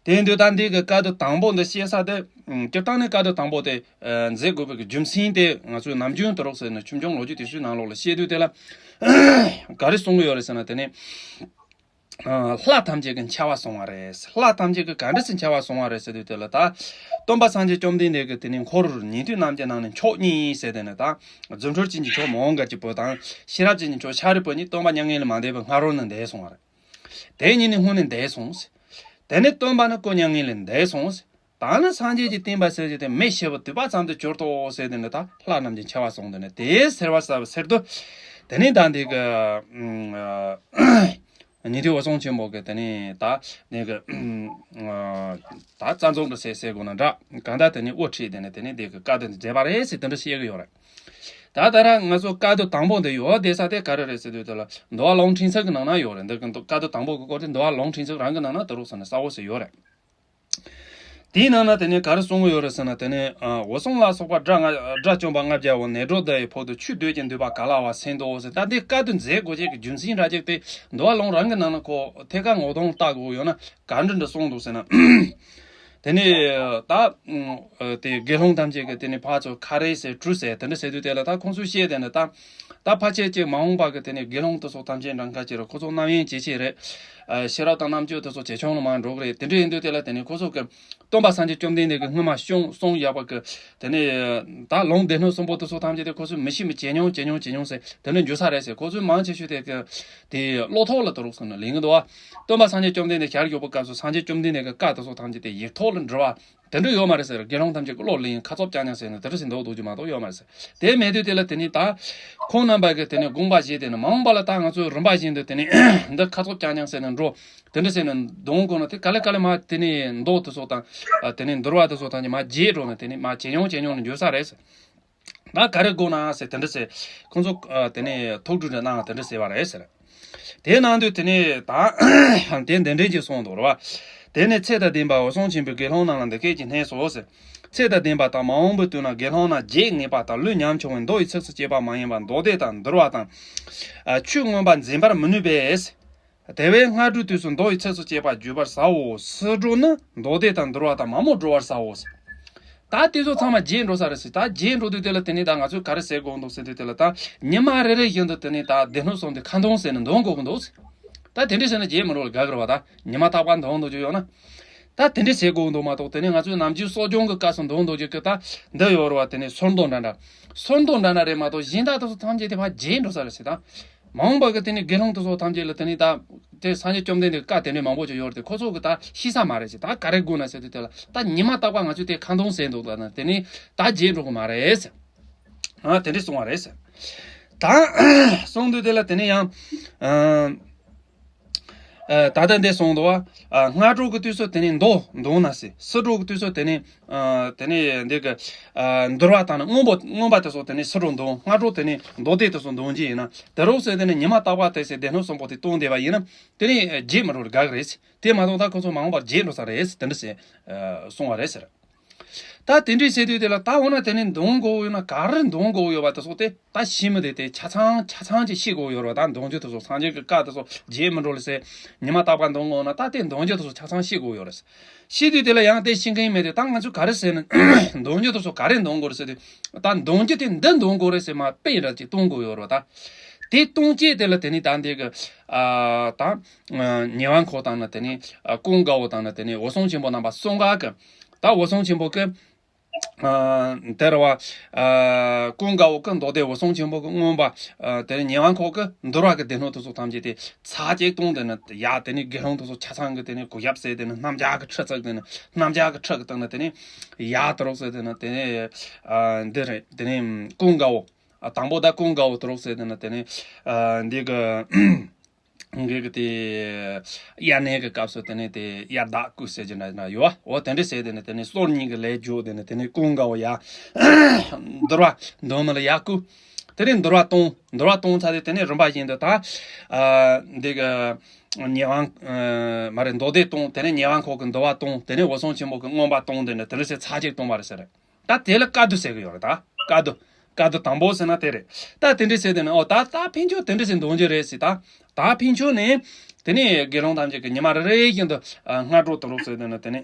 དེ་ཡིན་དུས་ད་འདི་གི་བཀའ་བསྡུ་དང་པོ་འདི་བཤད་ས་དེ་ཨམ་སྤྱིར་བཏང་ནས་བཀའ་བསྡུ་དང་པོ་དེ་ཨ་མཛད་དགོས་པའི་གི་རྒྱུ་མཚན་དེ་ང་ཚོས་ནམ་རྒྱུན་དུ་རོགས་ཟེར་ནས་ཆོས་འབྱུང་ལོ་རྒྱུས་དེ་ཚོའི་ནང་ལོགས་ལ་བཤད་དུས་དེ་ལ་ག་རེ་གསུང་གི་ཡོད་རེད་ཟེར་ན། དེ་ནས། ཨ་ལྷ་ཐམས་ཅད་ཀྱི་འཆར་བ་སོང་བ་རེད། ལྷ་ཐམས་ཅད་ཀྱི་ག་འདྲ་སེ་འཆར་བ་སོང་བ་རེད་ཟེར་དུས་དེ་ལ་ད་སྟོན་པ་སངས་རྒྱས་བཅོམ་ལྡན་འདས་ཀྱིས་དེ་ནས་འཁོར་ཉན་ཐོས་རྣམས་ཀྱི་ནང་ནས་མཆོག་གཉིས་ཟེར། དེ་ནས་ད་རྫུ་འཕྲུལ་ཅན་གྱི་མཆོག་མོའུ་འགལ་གྱི་བུ་དང་། ཤེས་རབ་ཅན་གྱི་མཆོག་ཤཱ་རིའི་བུ་གཉིས་སྟོན་པ་མྱ་ངན་ལས་མ་འདས་པའི་སྔ་རོལ་ནས་འདས་སོང་བ་རེད། དེ་གཉིས་ནི་སྔོན་ནས་འདས་སོང་ཟེར། དེ་ནས་སྟོན་པ་ནི་སྐུ་མྱ་ངན་ལས་འདས་སོང་ཟེར། ད་ནི་སངས་རྒྱས་ཀྱི་བསྟན་པ་ཟེར་རྒྱུ་དེ་མི་ཤི་བའི་དུས་པ་ཙམ་དུ་གྱུར་ཏོ་ཟེར། དེ་ནི་ད་ལྷ་རྣམས་ཀྱི་འཆར་བ་སོང་། དེ་ནི་དེ་ཟེར་བ་ཟེར་བ་ཟེར་དུས། དེ་ནི་ད་འདི་གི་ཨ་ཉན་ཐོས་འོད་སྲུང་ཆེན་པོ་གི་དེ་ནི་ད་འདི་གི་ཨ་ད་རྩ་འཛུགས་འདྲ་ཟེར་ཟེར་དགོས་ན་འདྲ། གང་ལྟར་དེ་ནི་དབུ་ཁྲིད་དེ་ནི་དེ་ནི་འདི་གི་བཀའ་དེ་མཛད་པ་རེད་ཟེར་དེ་འདྲ་བཤད་གི་ཡོད་རེད། ད་ད་ར་ང་ཚོ་བཀའ་བསྡུ་དང་པོ་འདི་ཡོད་བསྡད་ས་དེ་ག་རེ་རེད་ཟེར་དུས་དེ་ལ་འདུལ་བ་ལུང་ཕྲན་ཚེགས་ཀྱི་ནང་ན་ཡོད་རེད། འདི་གི་བཀའ་བསྡུ་དང་པོ་གི་སྐོར་དེ་འདུལ་བ་ལུང་ཕྲན་ཚེགས་རང་གི་ནང་ན་དུ་རུག་ཟེར་ནས་གསལ་བོ་ཟེར་ཡོད་རེད། དེའི་ནང་ན་དེ་ནས་ག་རེ་གསུང་གི་ཡོད་རེད་ཟེར་ན། དེ་ནས་ཨ་འོད་སྲུང་ལ་སོགས་པ་དགྲ་ལྔ་དགྲ་བཅོམ་པ་ལྔ་བརྒྱ་པོ་ནེ་ཊྲོ་དྷའི་ཕུག་ཏུ་ཆོས་སྡོད་ཅིང་འདུས་པ་ག་ལ་བ་གསན་ཏོ་ཟེར། ད་འདི་བཀའ་བསྡུ་མཛད་དགོས་ཅེས་ཀྱི་རྒྱུ་མཚན་འདྲ་ཅིག་དེ་འདུལ་བ་ལུང་རང་གི་ནང་ན་ཁོ་ཐད་ཀར་ངོ་གདོང་ལྟ་དགོས་ཡོད་ན་ག་འདྲ་འདྲ་གསུངས་འདུག་ཟེར་ན། དེ་ནས་ད་དེ་དགེ་སློང་ཐམས་ཅད་ཀྱི་དེ་ནས་ཕར་ཚུར་ཁ་རས་ཟེར་གྲུ་ཟེར་དེ་འདྲ་ཟེར་དུས་དེ་ལ་ད་ཁོང་ཚོས་བཤད་དེ་ནི་ད་ད་ཕལ་ཆེར་ཅིག་མ་འོངས་པ་གི་དེ་ནས་དགེ་སློང་དེ་ཚོ་ཐམས་ཅད་འདྲ་ཁ་ཅིག་རེད། ཁོ་ཚོ་རྣམ་གཡེང་ཇེ་ཆེ་རེད། ཤེས་རབ་དང་རྣམ་དཔྱོད་དེ་ཚོ་ཇེ་ཆུང་ལ་མར་འགྲོ་གི་རེད། དེ་འདྲ་ཡིན་དུས་དེ་ལ་དེ་ནས་ཁོ་ཚོ་གི་སྟོན་པ་སངས་རྒྱས་བཅོམ་ལྡན་འདས་ཀྱིས་སྔོན་མ་གསུངས་གསུངས་ཡོད་པ་གི་དེ་ནས་ད་ལུང་སྡེ་སྣོད་གསུམ་པོ་དེ་ཚོ་ཐམས་ཅད་དེ་ཁོ་ཚོས་མི་ཤེས་མི་ཇེ་ཉུང་ཇེ་ཉུང་ཇེ་ཉུང་ཟེར་དེ་འདྲ་འགྱུར་ས་རེད་ཟེར། ཁོ་ཚོས་མང་ཆེ་ཤོས་དེ་གི་དེ་བློ་ཐོག་ལ་དུ་རུག་སོང་ན་ལེན་གི་འདུག་བ། སྟོན་པ་སངས་རྒྱས་བཅོམ་ལྡན་འདས་ཞལ་བཞུགས་པའི་སྐབས་སུ་སངས་རྒྱས་བཅོམ་ལྡན་འདས་ཀྱི་བཀའ་དེ་ཚོ་ཐམས་ཅད་དེ་ཡིག་ཐོག་ལ་འབྲི་བ་དེ་འདྲ་ཡོད་མ་རེད་ཟེར། དགེ་སློང་ཐམས་ཅད་ཀྱི་བློ་ལེན་ཁ་ཚོབ་ཀྱང་ཀྱང་ཟེར་ནས་དེ་འདྲ་ཟེར་འདུག་འདུག་རྒྱུ་མ་གཏོགས་ཡོད་མ་རེད་ཟེར། དེ་མེད་དུས་དེ་ལ་དེ་ནི་ད་ཁོང་རྣམ་པ་གི་དེ་ནི་དགོངས་པ་བཞེས་དེ་ནི་མ་འོངས་པ་ལ་ད་ང་ཚོས་རིམ་པ་བཞིན་དུ་དེ་ནི་འདི་ཁ་ཚོབ་ཀྱང་ཀྱང་ཟེར་ནས་འགྲོ། དེ་འདྲ་ཟེར་ནས་འདོན་དགོས་ན་དེ་ག་ལེ་ག་ལེ་མ་དེ་ནི་མདོ་དེ་ཚོ་དང་དེ་ནི་འདུལ་བ་དེ་ཚོ་དང་མ་བརྗེད་འགྲོ་ན་དེ་ནི་མ་ཇེ་ཉུང་ཇེ་ཉུང་ནས་འགྱུར་ས་རེད་ཟེར། ད་ག་རེ་དགོས་ན་ཟེར་དེ་འདྲ་ཟེར། ཁོང་ཚོ་ཨ་དེ་ནས་ཐུགས་སྒྲུབ་འདྲ་གནང་དེ་འདྲ་ཟེར་བ་རེད་ཟེར། དེ་གནང་དུས་དེ་ནས་ད་དེ་འདི་འདྲའི་ཅིག་གསུངས་འདུག་རེད་བ། དེ་ནས་ཚེ་དང་ལྡན་པ་འོད་སྲུང་ཆེན་པོས་དགེ་སློང་རྣམས་ལ་འདི་སྐད་ཅེས་སྨྲས་སོ་ཟེར། ཚེ་དང་ལྡན་པ་དང་མ་འོངས་པའི་དུས་ན་དགེ་སློང་རྣམས་བརྗེད་ངེས་པ་དང་ལུས་ཉམ་ཆུང་བས་མདོ་ཡི་ཚིགས་སུ་བཅད་པ་མ་ཡིན་པར་མདོ་སྡེ་དང་འདུལ་བ་དང་། ཨ་ཆོས་མངོན་པར་འཛིན་པར་མི་ནུས་པས། དེ་བས་སྔ་དྲོའི་དུས་སུ་མདོ་ཡི་ཚིགས་སུ་བཅད་པ་བརྗོད་པར་བྱའོ། སྲིད་གྲོགས་ནི་མདོ་སྡེ་དང་འདུལ་བ་དང་མ་མོ་སྒྲོལ་བར་བྱའོ། ད་དེ་ཚོ་ཚང་མ་བརྗེད་འགྲོ་ས་རེད་ཟེར། ད་བརྗེད་འགྲོ་དུས་དེ་ལ་དེ་ནས་ད་ང་ཚོས་ག་རེ་ཟེར་དགོས་འདུག་ཟེར་དུས་དེ་ལ་ད་ཉི་མ་རེ་རེ་བཞིན་དུ་དེ་ནས་ད་སྡེ་སྣོད་གསུམ་དེ་ཁ་འདོན་ཟེར་ནས་འདོན་དགོས་ཀྱི་འདུག་ཟེར། ད་དེ་འདྲ་ཟེར་ན་བརྗེད་མི་འགྲོ་ལ་དགའ་གི་རེད་བ། ད་ཉི་མ་རྟག་པར་འདོན་འདོན་རྒྱུ་ཡོད་ན། ད་དེ་འདྲ་ཟེར་དགོས་འདུག་མ་གཏོགས་དེ་ནས་ང་ཚོའི་ནམ་རྒྱུན་གསོ་སྦྱོང་གི་སྐབས་སུ་འདོན་འདོན་རྒྱུ་གི་ད་འདི་ཡོད་རེད་བ། དེ་ནས་སོར་འདོན་འདྲ་འདྲ། སོར་འདོན་འདྲ་འདྲ་རེད་མ་གཏོགས་གཞན་དག་དེ་ཚོ་ཐམས་ཅད་དེ་ཕར་བརྗེད་འགྲོ་ས་རེད་ཟེར། ད་མ་འོངས་པ་གི་དེ་ནས་དགེ་སློང་དེ་ཚོ་ཐམས་ཅད་ལ་དེ་ནས་ད་དེ་སངས་རྒྱས་བཅོམ་ལྡན་འདས་བཀའ་དེ་འདྲའི་མང་པོ་ཅིག་ཡོད་རེད་དེ་ཁོ་ཚོ་གི་ད་ཤེས་ས་མ་རེད་ཟེར། ད་ག་རེ་དགོས་ན་ཟེར་དུས་དེ་ལ་ད་ཉི་མ་རྟག་པར་ང་ཚོས་དེ་ཁ་འདོན་ཟེར་འདུག་ལ་ན་དེ་ནས་ད་བརྗེད་འགྲོ་གི་མ་རེད་ཟེར། ཨ་དེ་འདྲས་གསུང་བ་རེད་ཟེར། ད་གསུང་དུས་དེ་ལ་དེ་ནས་ཡང་། ཨ་ད་ལྟ་འདི་གསུངས་འདུག་བ། ཨ་སྔ་དྲོ་གི་དུས་སུ་དེ་ནས་མདོ་འདོན་ན་ཟེར། སྲིད་གྲོགས་ཀྱི་དུས་སུ་དེ་ནས་ཨ་དེ་ནས་འདི་གི་ཨ་འདུལ་བ་དང་ནི་མངོན་པ་མངོན་པ་དེ་ཚོ་དེ་ནས་སྲིད་གྲོགས་འདོན། སྔ་དྲོ་དེ་ནས་མདོ་སྡེ་དེ་ཚོ་འདོན་གྱི་ཡིན་ན་དེ་རོགས་ཟེར། དེ་ནས་ཉི་མ་རྟག་པ་དེ་ཟེར་སྡེ་སྣོད་གསུམ་པོ་དེ་བཏོན་བསྡད་པ་ཡིན་ན་དེ་ནས་བརྗེད་མི་འགྲོ་བར་དགའ་གི་རེད། དེ་མ་གཏོགས་ད་ཁོ་ཚོ་མ་འོངས་པར་བརྗེད་འགྲོ་ས་རེད་དེ་འདྲ་ཟེར་ཨ་གསུང་བ་རེད་ཟེར། ད་དེ་འདྲའི་བྱེད་དུས་དེ་ལ་ད་འོ་ན་དེ་ནས་འདོན་དགོས་ཡོད་ན་ག་རེ་འདོན་དགོས་ཡོད་པ་དེ་སོགས་དེ་ད་ཤེས་མི་དེ་དེ་ཆ་ཚང་ཆ་ཚང་ཅིག་ཤེས་དགོས་ཡོད་རེད་བ། ད་འདོན་རྒྱུ་དེ་སོགས་སངས་རྒྱས་ཀྱི་བཀའ་དེ་སོགས་བརྗེད་མི་འགྲོ་ལ་ཟེར་ཉི་མ་རྟག་པར་འདོན་དགོས་ན་ད་དེ་འདོན་རྒྱུ་དེ་སོགས་ཆ་ཚང་ཤེས་དགོས་ཡོད་རེད། ཤེས་དུས་དེ་ལ་ཡང་དེ་ཤེས་མཁན་མེད་དེ་ད་ང་ཚོས་ག་རེ་ཟེར་ན་འདོན་རྒྱུ་དེ་སོགས་ག་རེ་འདོན་དགོས་རེད་ཟེར་དུས་ད་འདོན་རྒྱུ་དེ་འདི་འདོན་དགོས་རེད་ཟེར་མ་དཔེ་འདྲ་ཅིག་གཏོང་དགོས་ཡོད་རེད་བ། ད་དེ་གཏོང་བྱེད་དེ་ལ་དེ་ནི་ད་འདི་གི་ཨ་ད་ཉེ་དབང་ཁོ་དང་ནི་དེ་ནི་ཀུན་དགའ་བོ་དང་ནི་དེ་ནི་འོད་སྲུང་ཆེན་པོ་རྣམ་པ་གསུམ་ཀ་གི་ད་འོད་སྲུང་ཆེན་པོ་གི་ཨ་དེ་རེད་བ། ཨ་ཀུན་དགའ་བོ་གི་མདོ་སྡེ། འོད་སྲུང་ཆེན་པོ་གི་མངོན་པ། ཨ་དེ་ནས་ཉེ་དབང་ཁོ་གི་འདུལ་བ་གི་སྡེ་སྣོད་དེ་ཚོ་ཐམས་ཅད་དེ་ཚར་གཅིག་གཏོང་། དེ་ནས་ཡ་དེ་ནས་དགེ་སློང་དེ་ཚོ་ཆ་ཚང་གི་དེ་ནས་གོ་ཡབ་ཟེར། དེ་ནས་སྣམ་སྦྱར་གི་ཁྲི་བཙུགས། དེ་ནས་སྣམ་སྦྱར་གི་ཁྲི་གི་སྟེང་ནས་དེ་ནས་ཡ་དེ་རོགས་ཟེར། དེ་ནས་དེ་ནས་ཨ་འདི་རེད། དེ་ནས་ཀུན་དགའ་བོ། ཨ་དང་པོ་ད་ཀུན་དགའ་བོ་དེ་རོགས་ཟེར། དེ་ནས་དེ་ནས་ཨ་འདི་གི་ངེད་ཀྱི་དེ་དབྱར་གནས་ཀྱི་སྐབས་སུ་དེ་ནས་དེ་དབྱར་ཟླ་དགུ་ཟེར་གྱི་འདྲ་འདྲ་ཡོད་བ། འོ་དེ་འདྲ་ཟེར། དེ་ནས་དེ་ནས་སོར་གཉིས་ཀྱི་ལས་རྒྱུ། དེ་ནས་དེ་ནས་ཀུན་དགའ་བོ་ཡ་འདུལ་བ་འདོན་མི་ལ་ཡ་བསྐུལ། དེ་ནས་འདུལ་བ་གཏོང་། འདུལ་བ་གཏོང་ཚར་དུས་དེ་ནས་རིམ་པ་བཞིན་དུ་ད་ཨ་འདི་གི་ཉེ་དབང་ཨ་མ་རེད། མདོ་སྡེ་གཏོང་། དེ་ནས་ཉེ་དབང་ཁོ་གི་འདུལ་བ་གཏོང་། དེ་ནས་འོད་སྲུང་ཆེན་པོ་གི་མངོན་པ་གཏོང་། དེ་ནས་དེ་འདྲ་ཟེར་ཚར་གཅིག་གཏོང་བ་རེད་ཟེར། ད་དེ་ལ་བཀའ་བསྡུ་ཟེར་གི་ཡོད་རེད། ད་བཀའ་བསྡུ། བཀའ་བསྡུ་དང་པོ་ཟེར་ན་དེ་རེད། ད་དེ་འདྲ་ཟེར། དེ་ནས་ཨོ་ད་ད་ཕན་ཆོད་དེ་འདྲ་ཟེར་འདོན་རྒྱུ་རེད་ཟེར། ད་ད་ཕན་ཆོད་ནས་དེ་ནས་དགེ་སློང་ཐམས་ཅད་ཀྱི་ཉི་མ་རེ་རེ་བཞིན་དུ་ཨ་སྔ་དྲོ་དེ་རོགས་ཟེར། དེ་ནས་དེ་ནས་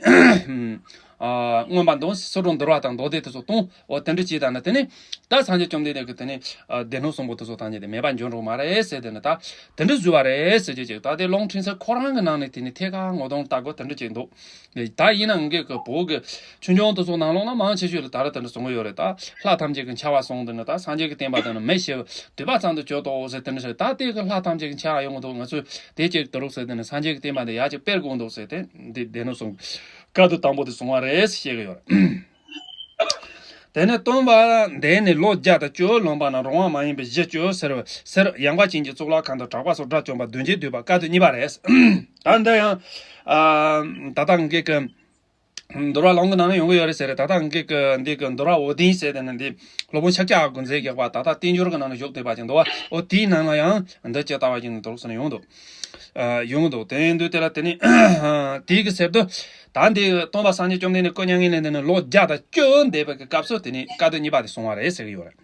ཨ་མངོན་པ་འདོན། སྲིད་གྲོགས་འདུལ་བ་དང་མདོ་སྡེ་དེ་ཚོ་གཏོང་། ཨོ་དེ་འདྲ་བྱས། ད་ནི་དེ་ནས་ད་སངས་རྒྱས་བཅོམ་ལྡན་འདས་ཀྱི་དེ་ནས་ཨ་སྡེ་སྣོད་གསུམ་པོ་དེ་ཚོ་ཐམས་ཅད་དེ་མེད་པར་འགྱུར་འགྲོ་མ་རེད་ཟེར། དེ་ནས་ད་དེ་འདྲ་བཟོས་པ་རེད་ཟེར་གྱི་ཅིག་ད་དེ་ལུང་ཕྲན་ཚེགས་ཁོ་རང་གི་ནང་ནས་དེ་ནས་ཐད་ཀར་ངོ་གདོང་ལྟ་དགོས་དེ་འདྲ་ཅིག་འདུག་ད་ཡིན་ནའང་ངེད་ཀྱི་བོད་ཀྱི་ཆོས་འབྱུང་དེ་ཚོ་ནང་ལོགས་ན་མང་ཆེ་ཤོས་ལ་ད་ར་དེ་འདྲ་གསུང་གི་ཡོད་རེད། ད་ལྷ་ཐམས་ཅད་ཀྱི་འཆར་བ་སོང་། དེ་ནི་ད་སངས་རྒྱས་ཀྱི་བསྟན་པ་དེ་ནི་མི་ཤི་བ་དུས་བབ་ཙམ་དུ་གྱུར་ཏོ་ཟེར་དེ་འདྲ་ཟེར། ད་དེ་གི་ལྷ་ཐམས་ཅད་ཀྱི་འཆར་བ་ཡོང་གི་འདུག་ང་ཚོས་དེ་ཅིག་དེ་རོགས་ཟེར། དེ་ནི་སངས་རྒྱས་ཀྱི་བསྟན་པ་འདི་ཡར་ཅིག་སྤེལ་དགོས་འདུག་ཟེར། དེ་འདི་སྡེ་སྣོད་གསུམ་བཀའ་བསྡུ་དང་པོ་དེ་གསུང་བ་རེད་ཟེར་བཤད་གི་ཡོད་རེད། དེ་ནས་སྟོན་པ་འདས་ནས་ལོ་བརྒྱ་དང་བཅུ་ལོན་པ་ན་རང་དབང་མ་ཡིན་པའི་གཞི་བཅུ་ཟེར་ཟེར། ཡངས་པ་ཅན་གྱི་གཙུག་ལག་ཁང་དུ་གྲགས་པ་སོགས་སྒྲ་བཅོམ་པ་བདུན་བརྒྱས་བསྡུས་པ་བཀའ་བསྡུ་གཉིས་པ་རེད། ད་འདི་ཡང་ཨ་ད་ལྟ་ངེད་ཀྱི་འདུལ་བ་ལུང་གི་ནང་ན་ཡོང་གི་ཡོད་རེད་ཟེར། ད་ལྟ་ངེད་ཀྱི་འདི་གི་འདུལ་བ་འོ་བདུན་ཟེར། དེ་ནི་འདི་སློབ་དཔོན་ཤཱཀྱ་དགོངས་རྫས་རྒྱག་པ་ད་ལྟ་བསྟན་འགྱུར་གྱི་ནང་ན་བཞུགས་བསྡད་པ་ཅིག་འདུག་བ། འོ་དེའི་ནང་ན་ཡང་འདི་ཅི་ལྟ་བ་ཡིན་འདུག་ཟེར་ན་ཡོང་འདུག་ཨ་ཡོང་འདུག་དེ་ཡིན་དུས་དེ་ལ་དེ་ནི་དེའི་གི་ཟེར་དུས་ད་འདི་སྟོན་པ་སངས་རྒྱས་བཅོམ་ལྡན་འདས་སྐུ་མྱ་ངན་ལས་འདས་ནས་ལོ་བརྒྱ་དང་བཅུ་འདས་པའི་གི་སྐབས་སུ་དེ་ནི་བཀའ་བསྡུ་གཉིས་པ་དེ་གསུང་བ་རེད་ཟེར་གི་ཡོད་རེད།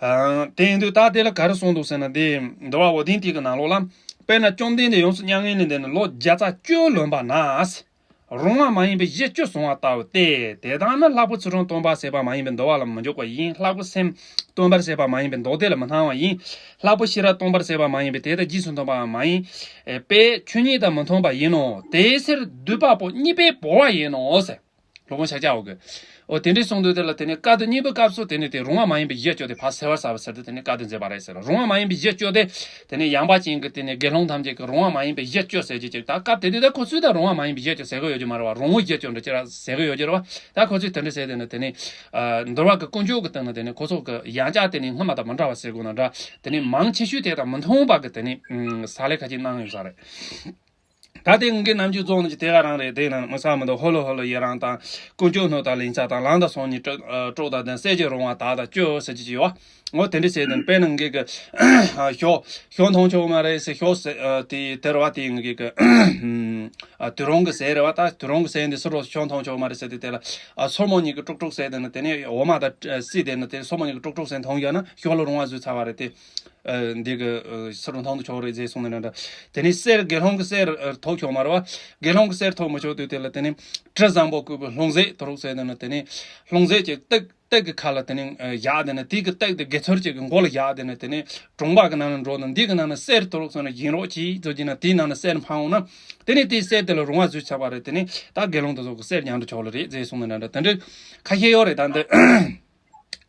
ཨ་དེ་ཡིན་དུས་ད་དེ་ལ་ག་རེ་གསུངས་འདུག་ཟེར་ན། དེ་འདུལ་བ་འོ་བདུན་དེ་གི་ནང་ལོགས་ལ། དཔེར་ན་བཅོམ་ལྡན་འདས་ཡོངས་སུ་མྱ་ངན་ལས་འདས་ནས་ལོ་བརྒྱ་རྩ་བཅུ་ལོན་པ་ན། རུང་བ་མ་ཡིན་པའི་གཞི་བཅུ་གསུངས་པ་ལྟ་བུ་སྟེ། དེ་དག་ནི་ལྷག་པའི་ཚུལ་ཁྲིམས་སྟོང་པར་བྱེད་པ་མ་ཡིན་པའི་འདུལ་བ་ལ་མི་འཇོག་པ་ཡིན། ལྷག་པའི་སེམས་སྟོང་པར་བྱེད་པ་མ་ཡིན་པའི་མདོ་སྡེ་ལ་མི་སྣང་བ་ཡིན། ལྷག་པའི་ཤེས་རབ་སྟོང་པར་བྱེད་པ་མ་ཡིན་པས་དེ་དག་རྗེས་སུ་མཐུན་པ་མ་ཡིན་པས་ཆོས་ཉིད་དང་མི་མཐུན་པ་ཡིན་ནོ། དེའི་ཕྱིར་སྡུད་པ་པོ་གཉིས་པས་བོར་བ་ཡིན་ནོ་ཟེར། སློབ་དཔོན་ཤཱཀྱ་འོག་གི། འོ་དེ་འདྲའི་གསུང་དུས་དེ་ལ་དེ་ནས་བཀའ་སྡུད་གཉིས་པའི་སྐབས་སུ་དེ་ནས་དེ་རུང་བ་མ་ཡིན་པའི་གཞི་བཅུ་དེ་ཕར་སེལ་བར་བྱ་བ་ཟེར་ཏེ་དེ་ནས་བཀའ་སྡུད་མཛད་པ་རེད་ཟེར། རུང་བ་མ་ཡིན་པའི་གཞི་བཅུ་དེ་དེ་ནས་ཡངས་པ་ཅན་གྱི་དེ་ནས་དགེ་སློང་ཐམས་ཅད་ཀྱིས་རུང་བ་མ་ཡིན་པའི་གཞི་བཅུ་ཟེར་གྱི་ཅིག་ད་སྐབས་དེ་དུས་ད་ཁོ་ཚོས་ད་རུང་བ་མ་ཡིན་པའི་གཞི་བཅུ་ཟེར་གི་ཡོད་ཀྱི་མ་རེད་བ། རུང་བའི་གཞི་བཅུ་འདྲ་ཅིག་ར་ཟེར་གི་ཡོད་ཀྱི་རེད་བ། ད་ཁོ་ཚོས་དེ་འདྲ་ཟེར་དེ་ནས་དེ་ནས་འདུལ་བ་གི་ཀུན་སྤྱོད་ཀྱི་སྟེང་ན་དེ་ནས་ཁོ་ཚོ་གི་ཡང་བསྐྱར་དེ་ནས་སྔ་མ་དང་མི་འདྲ་བ་ཟེར་དགོས་ན་འདྲ། དེ་ནས་མང་ཆེ་ཤོས་དེ་དང་མི་མཐུན་པ་གི་དེ་ནས་ས་ལེ་ཁ་ཅིག་གནང་ཡོད་ས་རེད། ད་དེ་ངེད་ཀྱི་ནམ་རྒྱུན་རྫོགས་ནས་ཀྱི་དེ་ག་རང་རེད། དེ་ནང་མི་ས་མི་འདུག་ཧོ་ལོ་ཧོ་ལོ་ཡི་རང་དང་། ཀུན་སྤྱོད་སྣོད་དང་ལན་ཆགས་དང་། ལམ་དང་སོམ་ཉི་དཀྲོག་དང་། བསད་བཅད་རུང་བ་དག་དང་བཅུ་ཟེར་གྱི་ཡོད། འོ་དེ་འདྲ་བྱས་ནས་དཔེར་ན་ངེད་ཀྱི་ཞོ་ཞོ་མཐོང་ཆོག་མ་རེད་ཟེར། ཞོ་ཟེར་དེ་དེ་རེད་བ། དེ་ངེད་ཀྱི་དུད་རུང་གི་ཟས་རེད་བ། ད་དུད་རུང་གི་ཟས་འདི་སུ་རོ་ཞོ་མཐོང་ཆོག་མ་རེད་ཟེར་དུས་དེ་ལ་སོར་མོ་གཉིས་ཀྱིས་དཀྲོག་དཀྲོག་བྱས་དེ་ནི་དེ་ནས་འོ་མ་དང་བསྲེས་དེ་ནི་དེ་སོར་མོ་གཉིས་ཀྱིས་དཀྲོག་དཀྲོག་བྱས་མཐོང་ཡོད་ན་ཞོ་ལ་རུང་བ་བཟོས་ཚར་བ་རེད་དེ། འདི་གི་ཕྱི་རུ་མཐོང་དུ་ཆོག་རེད་ཟེར་གསུངས་ནས་འདྲ་འདྲ། དེ་ནས་གསེར་དགེ་སློང་གི་གསེར་ཐོགས་ཆོག་མ་རེད་བ། དགེ་སློང་གི་གསེར་ཐོགས་མི་ཆོག་དུས་དེ་ལ་དེ་ནས་དྲི་བཟང་པོ་བསྐུས་པའི་ལྷུང་བཟེད་དུ་རུག་ཟེར་དེ་ནི་དེ་ནས་ལྷུང་བཟེད་ཀྱི་སྟེགས་སྟེགས་ཀྱི་ཁ་ལ་དེ་ནས་བཞག་དེ་ནས་དེ་གི་སྟེགས་དེ་དགེ་ཚུལ་གཅིག་གི་མགོ་ལ་བཞག་དེ་ནས་དེ་ནས་གྲོང་པ་གི་ནང་ལ་འགྲོ་ནས་འདི་གི་ནང་ན་གསེར་དུ་རུག་སོང་ན་ཡིན་རོགས་གྱིས་ཚོ་གྱིས་ན་དེའི་ནང་ན་གསེར་འཕངས་འོང་ན་དེ་ནས་དེའི་གསེར་དེ་ལ་རུང་བ་བཟོས་ཆགས་པ་རེད། དེ་ནས་ད་དགེ་སློང་དེ་ཚོ་གི་གསེར་ཉར་འགྲོ་ཆོག་ལེ་རེད་ཟེར་གསུངས་ནས་འདྲ་འདྲ་དེ་འདྲའི་ཁ་ཤས་ཡོད་རེད། ད་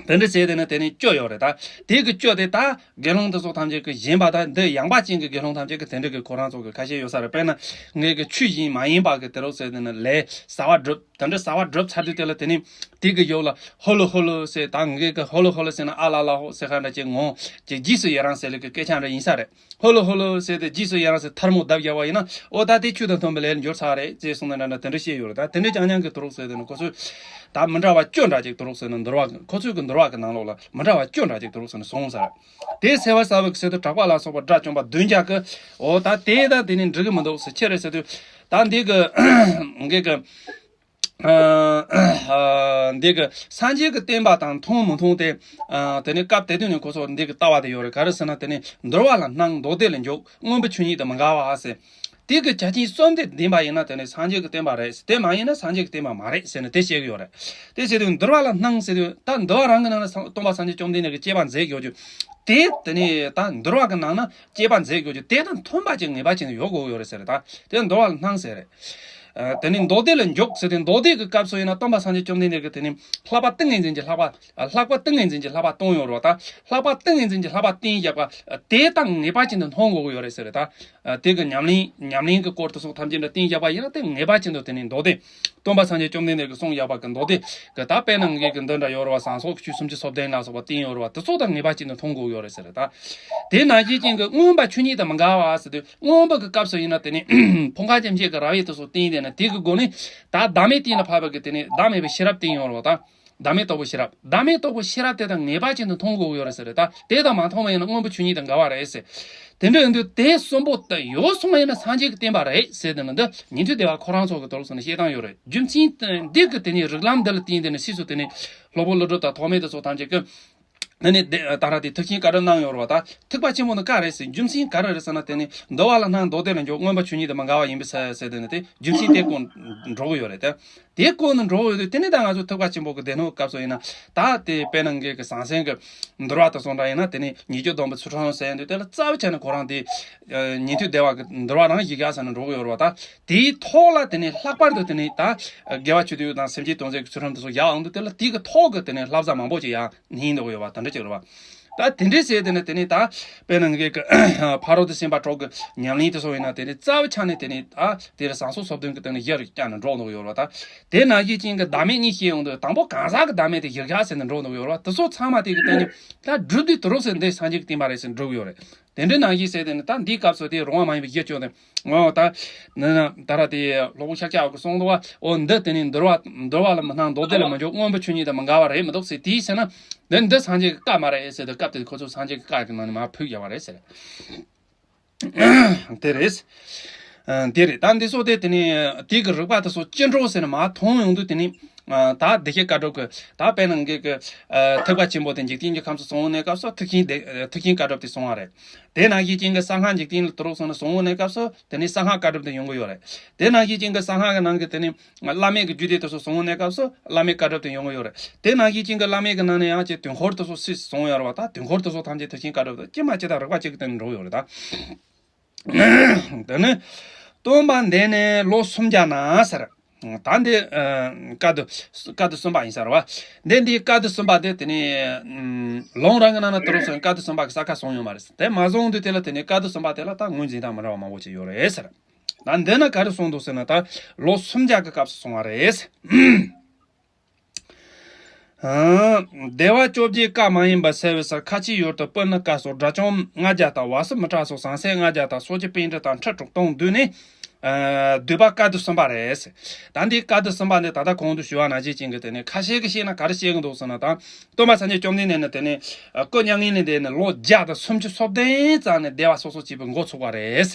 འདི། དེ་འདྲ་བྱས་དེ་ནི་དེ་ནི་བཅུ་ཡོད་རེད། ད་དེ་གི་བཅུ་དེ་ད་དགེ་སློང་དེ་ཚོ་ཐམས་ཅད་ཀྱི་ཞེན་པ་ད་འདི་ཡངས་པ་ཅན་གྱི་དགེ་སློང་ཐམས་ཅད་ཀྱི་དེ་འདྲ་གི་ཁོ་རང་ཚོ་གི་ཁ་ཤས་ཡོད་ས་རེད། དཔེར་ན་ངེད་ཀྱི་ཆོས་བཞིན་མ་ཡིན་པ་གི་དེ་རོགས་ཟེར་དེ་ནི་ལས་བྱ་བ་སྒྲུབ་དེ་འདྲ་བྱ་བ་སྒྲུབ་ཚར་དུས་དེ་ལ་དེ་ནི་དེ་གི་ཡོག་ལ་ཧོ་ལོ་ཧོ་ལོ་ཟེར། ད་ངེད་ཀྱི་ཧོ་ལོ་ཧོ་ལོ་ཟེར་ན་ཨ་ལ་ལ་ཧོ་ཟེར་ཁ་འདྲ་ཅིག་ངོ་ཅིག་རྗེས་སུ་ཡི་རང་ཟེར་ལེ་གི་སྐད་ཆ་འདྲ་ཡིན་ས་རེད། ཧོ་ལོ་ཧོ་ལོ་ཟེར་ཏེ་རྗེས་སུ་ཡི་རང་ཟེར་ཐལ་མོ་བརྡབ་བཞག་པ་ཡིན་ན་ཨོ་ད་དེ་ཆོས་དང་མཐུན་པའི་ལས་ལ་འགྱུར་ཚར་རེད་ཅེས་གསུངས་ནས་འདྲ་འདྲ་དེ་འདྲའི་རྐྱང་རྐྱང་གི་དུ་རུག་ཟེར་དེ་ནི་ཁོ་ཚོས་ད་མི་འདྲ་བ་བཅུ་འདྲ་ཅིག་དུ་རུག་ཟེར་ནས་འདུལ་བ་ཁོ་ཚོས་ཀྱི་འདུལ་བ་གི་ནང་ལོགས་ལ་མི་འདྲ་བ་བཅུ་འདྲ་ཅིག་དུ་རུག་ཟེར་ནས་གསུངས་ས་རེད། དེ་སེལ་བར་བྱ་བའི་ཚུལ་དུ་གྲགས་པ་ལ་སོགས་པ་དགྲ་བཅོམ་པ་བདུན་བརྒྱ་གི་ཨོ་ད་དེ་ད་དེ་ནི་འགྲིག་གི་མི་འདུག་ཟེར་ཁྱེད་རེད་ཟེར་དུས་ད་འདི་གི་འགེ་གི་ཨ་ཨ་འདི་གི་སངས་རྒྱས་ཀྱི་བསྟན་པ་དང་མཐུན་མི་མཐུན་དེ། ཨ་དེ་ནི་སྐབས་དེ་དུས་ནས་ཁོ་ཚོར་འདི་གི་ལྟ་བ་དེ་ཡོད་རེད། ག་རེ་ཟེར་ན་དེ་ནི་འདུལ་བ་ལ་སྣང་མདོ་སྡེ་ལ་འཇུག་མངོན་པའི་ཆོས་ཉིད་དང་མི་འགལ་བ་ཟེར། དེ་གི་ཆ་རྐྱེན་གསུམ་དེ་ལྡན་པ་ཡིན་ན་དེ་ནི་སངས་རྒྱས་ཀྱི་བསྟན་པ་རེད། དེ་མ་ཡིན་ན་སངས་རྒྱས་ཀྱི་བསྟན་པ་མ་རེད་ཟེར་ནས་དེ་བཤད་གི་ཡོད་རེད། དེ་བྱས་དུས་འདུལ་བ་ལ་སྣང་ཟེར་དུས་ད་འདུལ་བ་རང་གི་ནང་ན་སྟོན་པ་སངས་རྒྱས་བཅོམ་ལྡན་འདས་ཀྱི་བཅས་པ་མཛད་ཡོད་རྒྱུ། དེ་དེ་ནི་ད་འདུལ་བ་གི་ནང་ན་བཅས་པ་མཛད་ཡོད་རྒྱུ་དེ་དང་མཐུན་པ་ཅིག་ངེས་པ་ཅན་དུ་ཡོད་དགོས་ཡོད་རེད་ཟེར་རེད། ད་དེ་འདུལ་བ་ལ་སྣང་ཟེར་རེད། ཨ་དེ་ནི་མདོ་སྡེ་ལ་འཇུག་ཟེར་ཏེ་མདོ་སྡེ་གི་སྐབས་སུ་ཡིན་ན་སྟོན་པ་སངས་རྒྱས་བཅོམ་ལྡན་འདས་ཀྱིས་དེ་ནི་ལྷག་པ་ཏིང་ངེ་འཛིན་གྱི་ལྷག་པ་ལྷག་པ་ཏིང་ངེ་འཛིན་གྱི་ལྷག་པ་སྟོན་ཡོད་རེད་བ། ད་ལྷག་པ་ཏིང་ངེ་འཛིན་གྱི་ལྷག་པ་བསྟན་བཞག་པ་དེ་དང་ངེས་པ་ཅན་དུ་མཐུན་དགོས་ཀྱི་ཡོད་རེད་ཟེར་རེད། ད་དེ་གི་ཉམས་ལེན་ཉམས་ལེན་གྱི་སྐོར་དུ་སོགས་ཐམས་ཅད་འདྲ་བསྟན་བཞག་པ་ཡིན་ན་དེ་ངེས་པ་ཅན་དུ་དེ་ནི་མདོ་སྡེ་སྟོན་པ་སངས་རྒྱས་བཅོམ་ལྡན་འདས་ཀྱིས་གསུངས་བཞག་པ་གི་མདོ་སྡེ་གི་ད་དཔེར་ན་ངེད་ཀྱི་འདི་འདྲ་ཡོད་རེད་བ། ཟངས་སོགས་ཀྱི་ཆོས་སུམ་ཅུ་སོ་བདུན་ལ་སོགས་པ་བསྟན་ཡོད་རེད་བ། དེ་ཚོ་དང་ངེས་པ་ཅན་དུ་མཐུན་དགོས་ཀྱི་ཡོད་རེད་ཟེར་རེད། ད་དེ་ནང་བཞིན་ཅན་གྱི་མངོན་པ་ཆོས་ཉིད་དང་མི་འགལ་བ་ཟེར་དུས་མངོན་པ་གི་སྐབས་སུ་ཡིན་ན་དེ་ནི་ཕོ་ཁ་ཅན་བཅས་ཀྱི་རབ་དབྱེ་དེ་ཚོ་བསྟན་དེ་ནི་དེ་གི་སྒོ་ནས་ད་བདག་མེད་གཏན་ལ་ཕབ་པ་གི་དེ་ནི་བདག་མེད་པའི་ཤེས་རབ་བསྟན་ཡོད་རེད་བ། ད་བདག་མེད་རྟོགས་པའི་ཤེས་རབ། བདག་མེད་རྟོགས་པའི་ཤེས་རབ་དེ་དང་ངེས་པ་ཅན་དུ་མཐུན་དགོས་ཀྱི་ཡོད་རེད་ཟེར་རེད། ད་དེ་དང་མ་མཐུན་པ་ཡིན་ན་མངོན་པ་ཆོས་ཉིད་དང་འགལ་བ་རེད་ཟེར། དེ་འདྲ་ཡིན་དུས་དེ་གསུམ་པོ་དེ་ཡོད་སོང་བ་ཡིན་ན་སངས་རྒྱས་ཀྱི་བསྟན་པ་རེད་ཟེར་དེ་ནི་འདི་ཉན་ཐོས་སྡེ་པ་ཁོ་རང་ཚོ་གི་དོ་རུག་སོང་ན་བཤད་སྟངས་ཡོད་རེད། རྒྱུ་མཚན་འདི་གི་དེ་ནི་རིགས་ལམ་འདི་ལ་བརྟེན་དེ་ནི་ཕྱིས་སུ་དེ་ནི་སློབ་དཔོན་ཀླུ་སྒྲུབ་དང་ཐོགས་མེད་དེ་ཚོ་ཐམས་ཅད་ཀྱིས། ཨ་ནི་དེ་ད་ར་དེ་ཐེག་ཆེན་བཀའ་སྒྲུབ་གནང་ཡོད་རེད་བ། ད་ཐེག་པ་ཆེན་པོ་ནི་ག་རེད་ཟེར། རྒྱུ་མཚན་ག་རེ་རེད་ཟེར་ན་དེ་ནི་འདུལ་བ་ལ་སྣང་མདོ་སྡེ་ལ་འཇུག་མངོན་པ་ཆོས་ཉིད་དང་མི་འགལ་བ་ཡིན་པས་ཟེར་ཟེར་དེ་ནི་དེ་རྒྱུ་མཚན་དེ་ཀུན་འགྲོ་གི་ཡོད་རེད་དེ། དེ་ཀུན་ནི་འགྲོ་གི་ཡོད་དུས་དེ་ནི་ད་ང་ཚོ་ཐེག་པ་ཆེན་པོ་གི་སྡེ་སྣོད་སྐབས་སུ་ཡིན་ན་ད་དེ་དཔེར་ན་ངེད་ཀྱི་ཟང་ཟིང་གི་འདུལ་བ་དེ་ཚོ་འདྲ་ཡིན་ན་དེ་ནི་ཉེས་སྤྱོད་སྡོམ་པའི་ཚུལ་ཁྲིམས་ཟེར་དུས་དེ་ལ་རྩ་བའི་ཆ་ནས་ཁོ་རང་དེ་ཉན་ཐོས་སྡེ་པ་གི་འདུལ་བ་རང་ཞིག་ཡ་ཟེར་ནས་འགྲོ་གི་ཡོད་རེད་བ། ད་དེའི་ཐོག་ལ་དེ་ནི་ལྷག་པར་དུ་དེ་ནི་ད་དགེ་བ་ཆོས་སྡུད་དང་སེམས་བསྐྱེད་སྟོང་གསལ་གྱི་ཚུལ་ཁྲིམས་དེ་ཚོ་ཡག་འོང་དུས་དེ་ལ་དེ་གི་ཐོག་གི་དེ་ནི་བསླབ་བྱ་མང་པོ་ཅིག་ཡང་ནི་འདུག་ཡོད་པ་དེ་འདྲ་ཅིག་རེད་བ། ད་དེ་འདྲའི་ཟེར་དེ་ནི་དེ་ནི་ད་དཔེར་ན་ངེད་ཀྱི་ཕ་རོལ་ཏུ་ཕྱིན་པ་དྲུག་གི་ཉམས་ལེན་དེ་ཚོ་ཡིན་ན་དེ་ནི་རྩ་བའི་ཆ་ནས་དེ་ནི་ད་དེ་ལ་ཟངས་སོགས་སོ་བདུན་གྱི་སྟེང་ནས་གཞི་རུ་བཅངས་ནས་འགྲོ་འདུག་ཡོད་རེད་བ། ད་དེ་ནང་བཞིན་ཅན་གྱི་བདག་མེད་གཉིས་བཤད་ཡོང་དུས་དང་པོ་གང་ཟག་གི་བདག་མེད་དེ་གཞིར་བཞག་ཟེར་ནས་འགྲོ་འདུག་ཡོད་རེད་བ། དེ་ཚོ་ཚང་མ་དེ་གི་སྟེང་ནས་ད་སྒྲུབ་དུས་དུ་རུག་ཟེར་འདི་སངས་རྒྱས་ཀྱི་བསྟན་པ་རེད་ཟེར་འགྲོ་གི་ཡོད་རེད། དེ་འདྲའི་ནང་བཞིན་ཟེར་དེ་ནི་ད་འདིའི་སྐབས་སུ་དེ་རུང་བ་མ་ཡིན་པའི་གཞི་བཅོས་ནས་འོ་ད་ནི་ད་ར་དེ་སློབ་དཔོན་ཤཱཀྱ་འོག་གི་གསུང་དུ་བ་འོ་འདི་དེ་ནི་འདུལ་བ་འདུལ་བ་ལ་མི་སྣང་མདོ་སྡེ་ལ་མི་འཇུག་མངོན་པ་ཆོས་ཉིད་དང་མི་འགལ་བ་རེད་མི་འདུག་ཟེར་དེའི་ཕྱིར་ན་འདི་འདི་སངས་རྒྱས་ཀྱི་བཀའ་མ་རེད་ཟེར་དུས་སྐབས་དེ་ཁོ་ཚོས་སངས་རྒྱས་ཀྱི་བཀའ་གི་ནང་ནས་མར་ཕུད་བཞག་པ་རེད་ཟེར། དེ་རེད། ཨ་དེ་རེད། ད་འདི་སོགས་དེ་དེ་ནི་དེ་གི་རིགས་པ་དེ་ཚོ་ཅི་འདྲ་ཟེར་ན་མར་མཐོང་ཡོང་དུས་དེ་ནི་ ཨ་ད་བདེ་གཤེགས་བཀའ་སྒྲུབ་ཀྱི་ད་དཔེར་ན་ངེད་ཀྱི་ཨ་ཐེག་པ་ཆེན་པོ་དེ་འཇིག་རྟེན་གྱི་ཁམས་སུ་སོང་ནས་སྐབས་སུ་ཐེག་ཆེན་བདེ་ཐེག་ཆེན་བཀའ་སྒྲུབ་དེ་སོང་བ་རེད། དེ་ནང་བཞིན་ཅན་གྱི་གསང་སྔགས་འཇིག་རྟེན་ལ་དུ་རུག་སོང་ནས་སོང་ནས་སྐབས་སུ་དེ་ནས་གསང་སྔགས་བཀའ་སྒྲུབ་དེ་ཡོང་གི་ཡོད་རེད། དེ་ནང་བཞིན་ཅན་གྱི་གསང་སྔགས་ཀྱི་ནང་གི་དེ་ནས་བླ་མེད་ཀྱི་རྒྱུད་སྡེ་དེ་ཚོ་སོང་ནས་སྐབས་སུ་བླ་མེད་བཀའ་སྒྲུབ་དེ་ཡོང་གི་ཡོད་རེད། དེ་ནང་བཞིན་ཅན་གྱི་བླ་མེད་ཀྱི་ནང་ནས་ཡང་ཅིག་དུས་འཁོར་དེ་ཚོ་སྲིད་སོང་ཡོད་རེད་བ། ད་དུས་འཁོར་དེ་ཚོ་ཐམས་ཅད་ཐེག་ཆེན་བཀའ་སྒྲུབ་དེ་ཅི་མ་ཅི་དང་རིགས་པ་གཅིག་གི་སྟེང་ནས་འགྲོ་གི་ཡོད་རེད་ད། དེ་ནས་སྟོན་པ་འདས་ནས་ལོ་སུམ་བརྒྱ་ན་ཟེར། ད་འདི་ཨ་བཀའ་བསྡུ་བཀའ་བསྡུ་གསུམ་པ་ཡིན་ས་རེད་བ། འདི་འདི་བཀའ་བསྡུ་གསུམ་པ་དེ་དེ་ནས་ཨམ་ལུང་རང་གི་ནང་ན་དུ་རུག་སོང་བཀའ་བསྡུ་གསུམ་པ་གི་ས་ཁ་སོང་ཡོད་མ་རེད། དེ་མ་སོང་དུས་དེ་ལ་དེ་ནས་བཀའ་བསྡུ་གསུམ་པ་དེ་ལ་ད་ངོས་འཛིན་སྟངས་མི་འདྲ་བ་མང་པོ་ཅིག་ཡོད་རེད་ཟེར། ད་འདི་ན་ག་རེ་གསུངས་འདུག་ཟེར་ན་ད་ལོ་སུམ་བརྒྱ་གི་སྐབས་སུ་སོང་བ་རེད། ཨ་བདེ་བ་བཅོ་བརྒྱད་བཀའ་མ་ཡིན་པ་བསལ་བའི་སར་ཁ་ཆེའི་ཡུལ་དུ་པུ་ཎི་ཀ་སོགས་དགྲ་བཅོམ་ལྔ་བརྒྱ་དང་བ་སི་མི་ཏྲ་སོགས་ཟང་ཟིང་ལྔ་བརྒྱ་དང་སོ་སྐྱེ་པཎྜི་ཏ་ཁྲི་དྲུག་སྟོང་བསྡུས་ནས་ཨ་བསྡུས་པ་བཀའ་བསྡུ་གསུམ་པ་རེད། ད་འདི་བཀའ་བསྡུ་གསུམ་པ་འདི་ད་ལྟ་གོང་དུ་ཞུ་བ་ནང་བཞིན་ཅན་གྱི་དེ་ནས་ཁ་ཤས་ཀྱིས་བཤད་ན་ག་རེ་བཤད་ཀྱི་འདུག་ཟེར་ན་ད་སྟོན་པ་སངས་རྒྱས་བཅོམ་ལྡན་འདས་ནི་དེ་ནས་ཨ་སྐུ་མྱ་ངན་ལས་འདས་ནས་ལོ་བརྒྱ་དང་སུམ་ཅུ་སོ་བདུན་ཙམ་ནས་བདེ་བ་སོ་སོ་སྐྱེས་པའི་འགོ་ཚུགས་པ་རེད།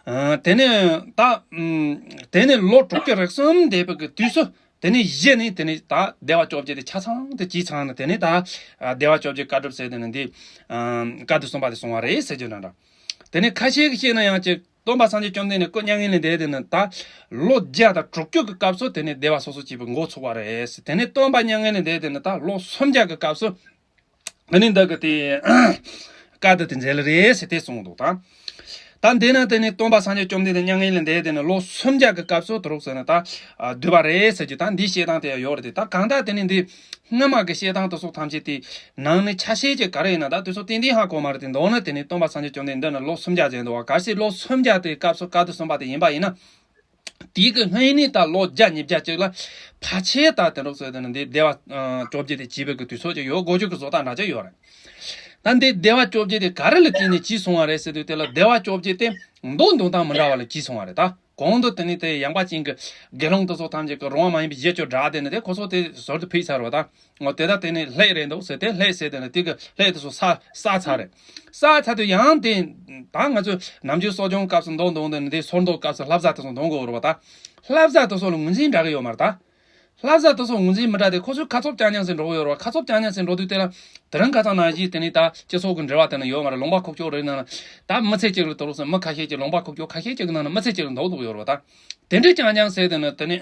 ཨ་དེ་ནས་ད་ཨམ་དེ་ནས་ལོ་དྲུག་ཅུ་རེ་གསུམ་འདས་པའི་གི་དུས་སུ་དེ་ནས་གཞི་ནས་དེ་ནས་ད་བདེ་བ་བཅོ་བརྒྱད་དེ་ཆ་ཚང་དེ་བྱས་ཚང་ནས་དེ་ནས་ད་ཨ་བདེ་བ་བཅོ་བརྒྱད་བཀའ་སྒྲུབ་ཟེར་དེ་ནས་འདི་ཨ་བཀའ་བསྡུ་གསུམ་པ་དེ་སོང་བ་རེད་ཟེར་རྒྱུ་འདྲ་འདྲ། དེ་ནས་ཁ་ཤས་ཀྱིས་བཤད་ན་ཡང་ཅིག་སྟོན་པ་སངས་རྒྱས་བཅོམ་ལྡན་འདས་སྐུ་མྱ་ངན་ལས་འདས་དེ་ནས་ད་ལོ་བརྒྱ་དང་དྲུག་ཅུ་གི་སྐབས་སུ་དེ་ནས་བདེ་བ་སོ་སོ་སྐྱེས་པའི་འགོ་ཚུགས་པ་རེད། དེ་ནས་སྟོན་པ་མྱ་ངན་ལས་འདས་དེ་ནས་ད་ལོ་སུམ་བརྒྱ་གི་སྐབས་སུ། ཨ་ནི་འདི་གི་དེ་བཀའ་བསྡུ་དེ་མཛད་ལེ་རེད་ཟེར་དེ་གསུངས་འདུག་ད། ད་འདི་ན་དེ་ནི་སྟོན་པ་སངས་རྒྱས་བཅོམ་ལྡན་འདས་མྱ་ངན་ལས་འདས་དེ་ནི་ལོ་སུམ་བརྒྱ་གི་སྐབས་སུ་དུ་རུག་ཟེར་ན་ད་ཨ་བསྡུས་པ་རེད་ཟེར་གྱི་ད་འདི་བཤད་སྟངས་དེ་ཡང་ཡོད་རེད་དེ། ད་གང་ལྟར་དེ་ནི་འདི་སྔ་མ་གི་བཤད་སྟངས་དེ་ཚོ་ཐམས་ཅད་དེ་ནང་ནས་ཆ་ཤས་ཀྱི་ག་རེ་ཡིན་ན་ད་དེ་ཚོ་ཏན་ཏན་ཧ་གོ་མ་རེད་དེ། མདོར་ན་དེ་ནི་སྟོན་པ་སངས་རྒྱས་བཅོམ་ལྡན་འདས་འདི་ནི་ལོ་སུམ་བརྒྱ་མཛད་འདུག་བ། གལ་སྲིད་ལོ་སུམ་བརྒྱ་དེའི་སྐབས་སུ་བཀའ་བསྡུ་གསུམ་པ་དེ་ཡིན་པ་ཡིན་ན། དེའི་གི་སྔོན་ནས་ད་ལོ་བརྒྱ་ཉིས་བརྒྱ་ཅིག་ལ་ཕལ་ཆེར་ད་དེ་འདྲ་ཟེར་དེ་ནི་འདི་བདེ་བ་ཨ་བཅོ་བརྒྱད་དེ་བྱས་པའི་གི་དུས་ཚོད་ཅིག་ཡོད་དགོས་རྒྱུ་གི་བཟོ་ལྟ་འདྲ་ཅིག་ཡོད་རེད། ད་འདི་བདེ་བ་བཅོ་བརྒྱད་དེ་ག་རེ་ལ་བརྟེན་ནས་བྱས་སོང་བ་རེད་ཟེར་དུས་དེ་ལ་བདེ་བ་བཅོ་བརྒྱད་དེ་མདོ་འདོན་སྟངས་མི་འདྲ་བ་ལ་བྱས་སོང་བ་རེད་ད། གོང་དུ་དེ་ནི་དེ་ཡངས་པ་ཅན་གྱི་དགེ་སློང་དེ་ཚོ་ཐམས་ཅད་ཀྱི་རུང་བ་མ་ཡིན་པའི་གཞི་བཅུ་སྒྲ་དེ་ནི་དེ་ཁོ་ཚོ་དེ་ཟུར་དུ་ཕུད་ཚར་བ་དང་། འོ་དེ་དག་དེ་ནི་ལྷད་རེད་འདུག་ཟེར་ཏེ་ལྷད་ཟེར་དེ་ནི་དེ་གི་ལྷད་དེ་ཚོ་བསགས་བསགས་ཚར་རེད། བསགས་ཚར་དུས་ཡང་དེ་ད་ང་ཚོས་ནམ་རྒྱུན་གསོ་སྦྱོང་སྐབས་སུ་མདོ་འདོན་དེ་ནི་དེ་སོར་མདོ་སྐབས་སུ་བསླབ་བྱ་དེ་ཚོ་འདོན་དགོས་རེད་བ་ད། བསླབ་བྱ་དེ་ཚོ་ལ་ངོས་འཛིན་འདྲ་གི་ཡོད་མ་རེད་ད། བསླབ་བྱ་དེ་ཚོ་ངོས་འཛིན་མི་འདྲ་དེ་ཁོ་ཚོས་ཁ་ཚོབ་རྐྱང་རྐྱང་ཟེར་འགྲོ་གི་ཡོད་རེད་བ། ཁ་ཚོབ་རྐྱང་རྐྱང་ཟེར་འགྲོ་དུས་དེ་ལ་དེ་རིང་ཁ་སང་ནང་བཞིན་དེ་ནི་ད་སྤྱི་ཚོགས་ཀྱི་འབྲེལ་བ་དེ་ནི་ཡོད་མ་རེད། ལུང་པ་ཁུག་ཀྱོག་རེད་ན་ད་མི་ཚེ་གཅིག་ལ་དེ་རུ་ཟེར་མི་ཁ་ཤས་ཀྱིས་ལུང་པ་ཁུག་ཀྱོག་ཁ་ཤས་ཀྱི་ནང་ན་མི་ཚེ་གཅིག་ལ་འདུག་འདུག་ཡོད་རེད་བ་ད། དེ་འདྲའི་རྐྱང་རྐྱང་ཟེར་དེ་ནི་དེ་ནི་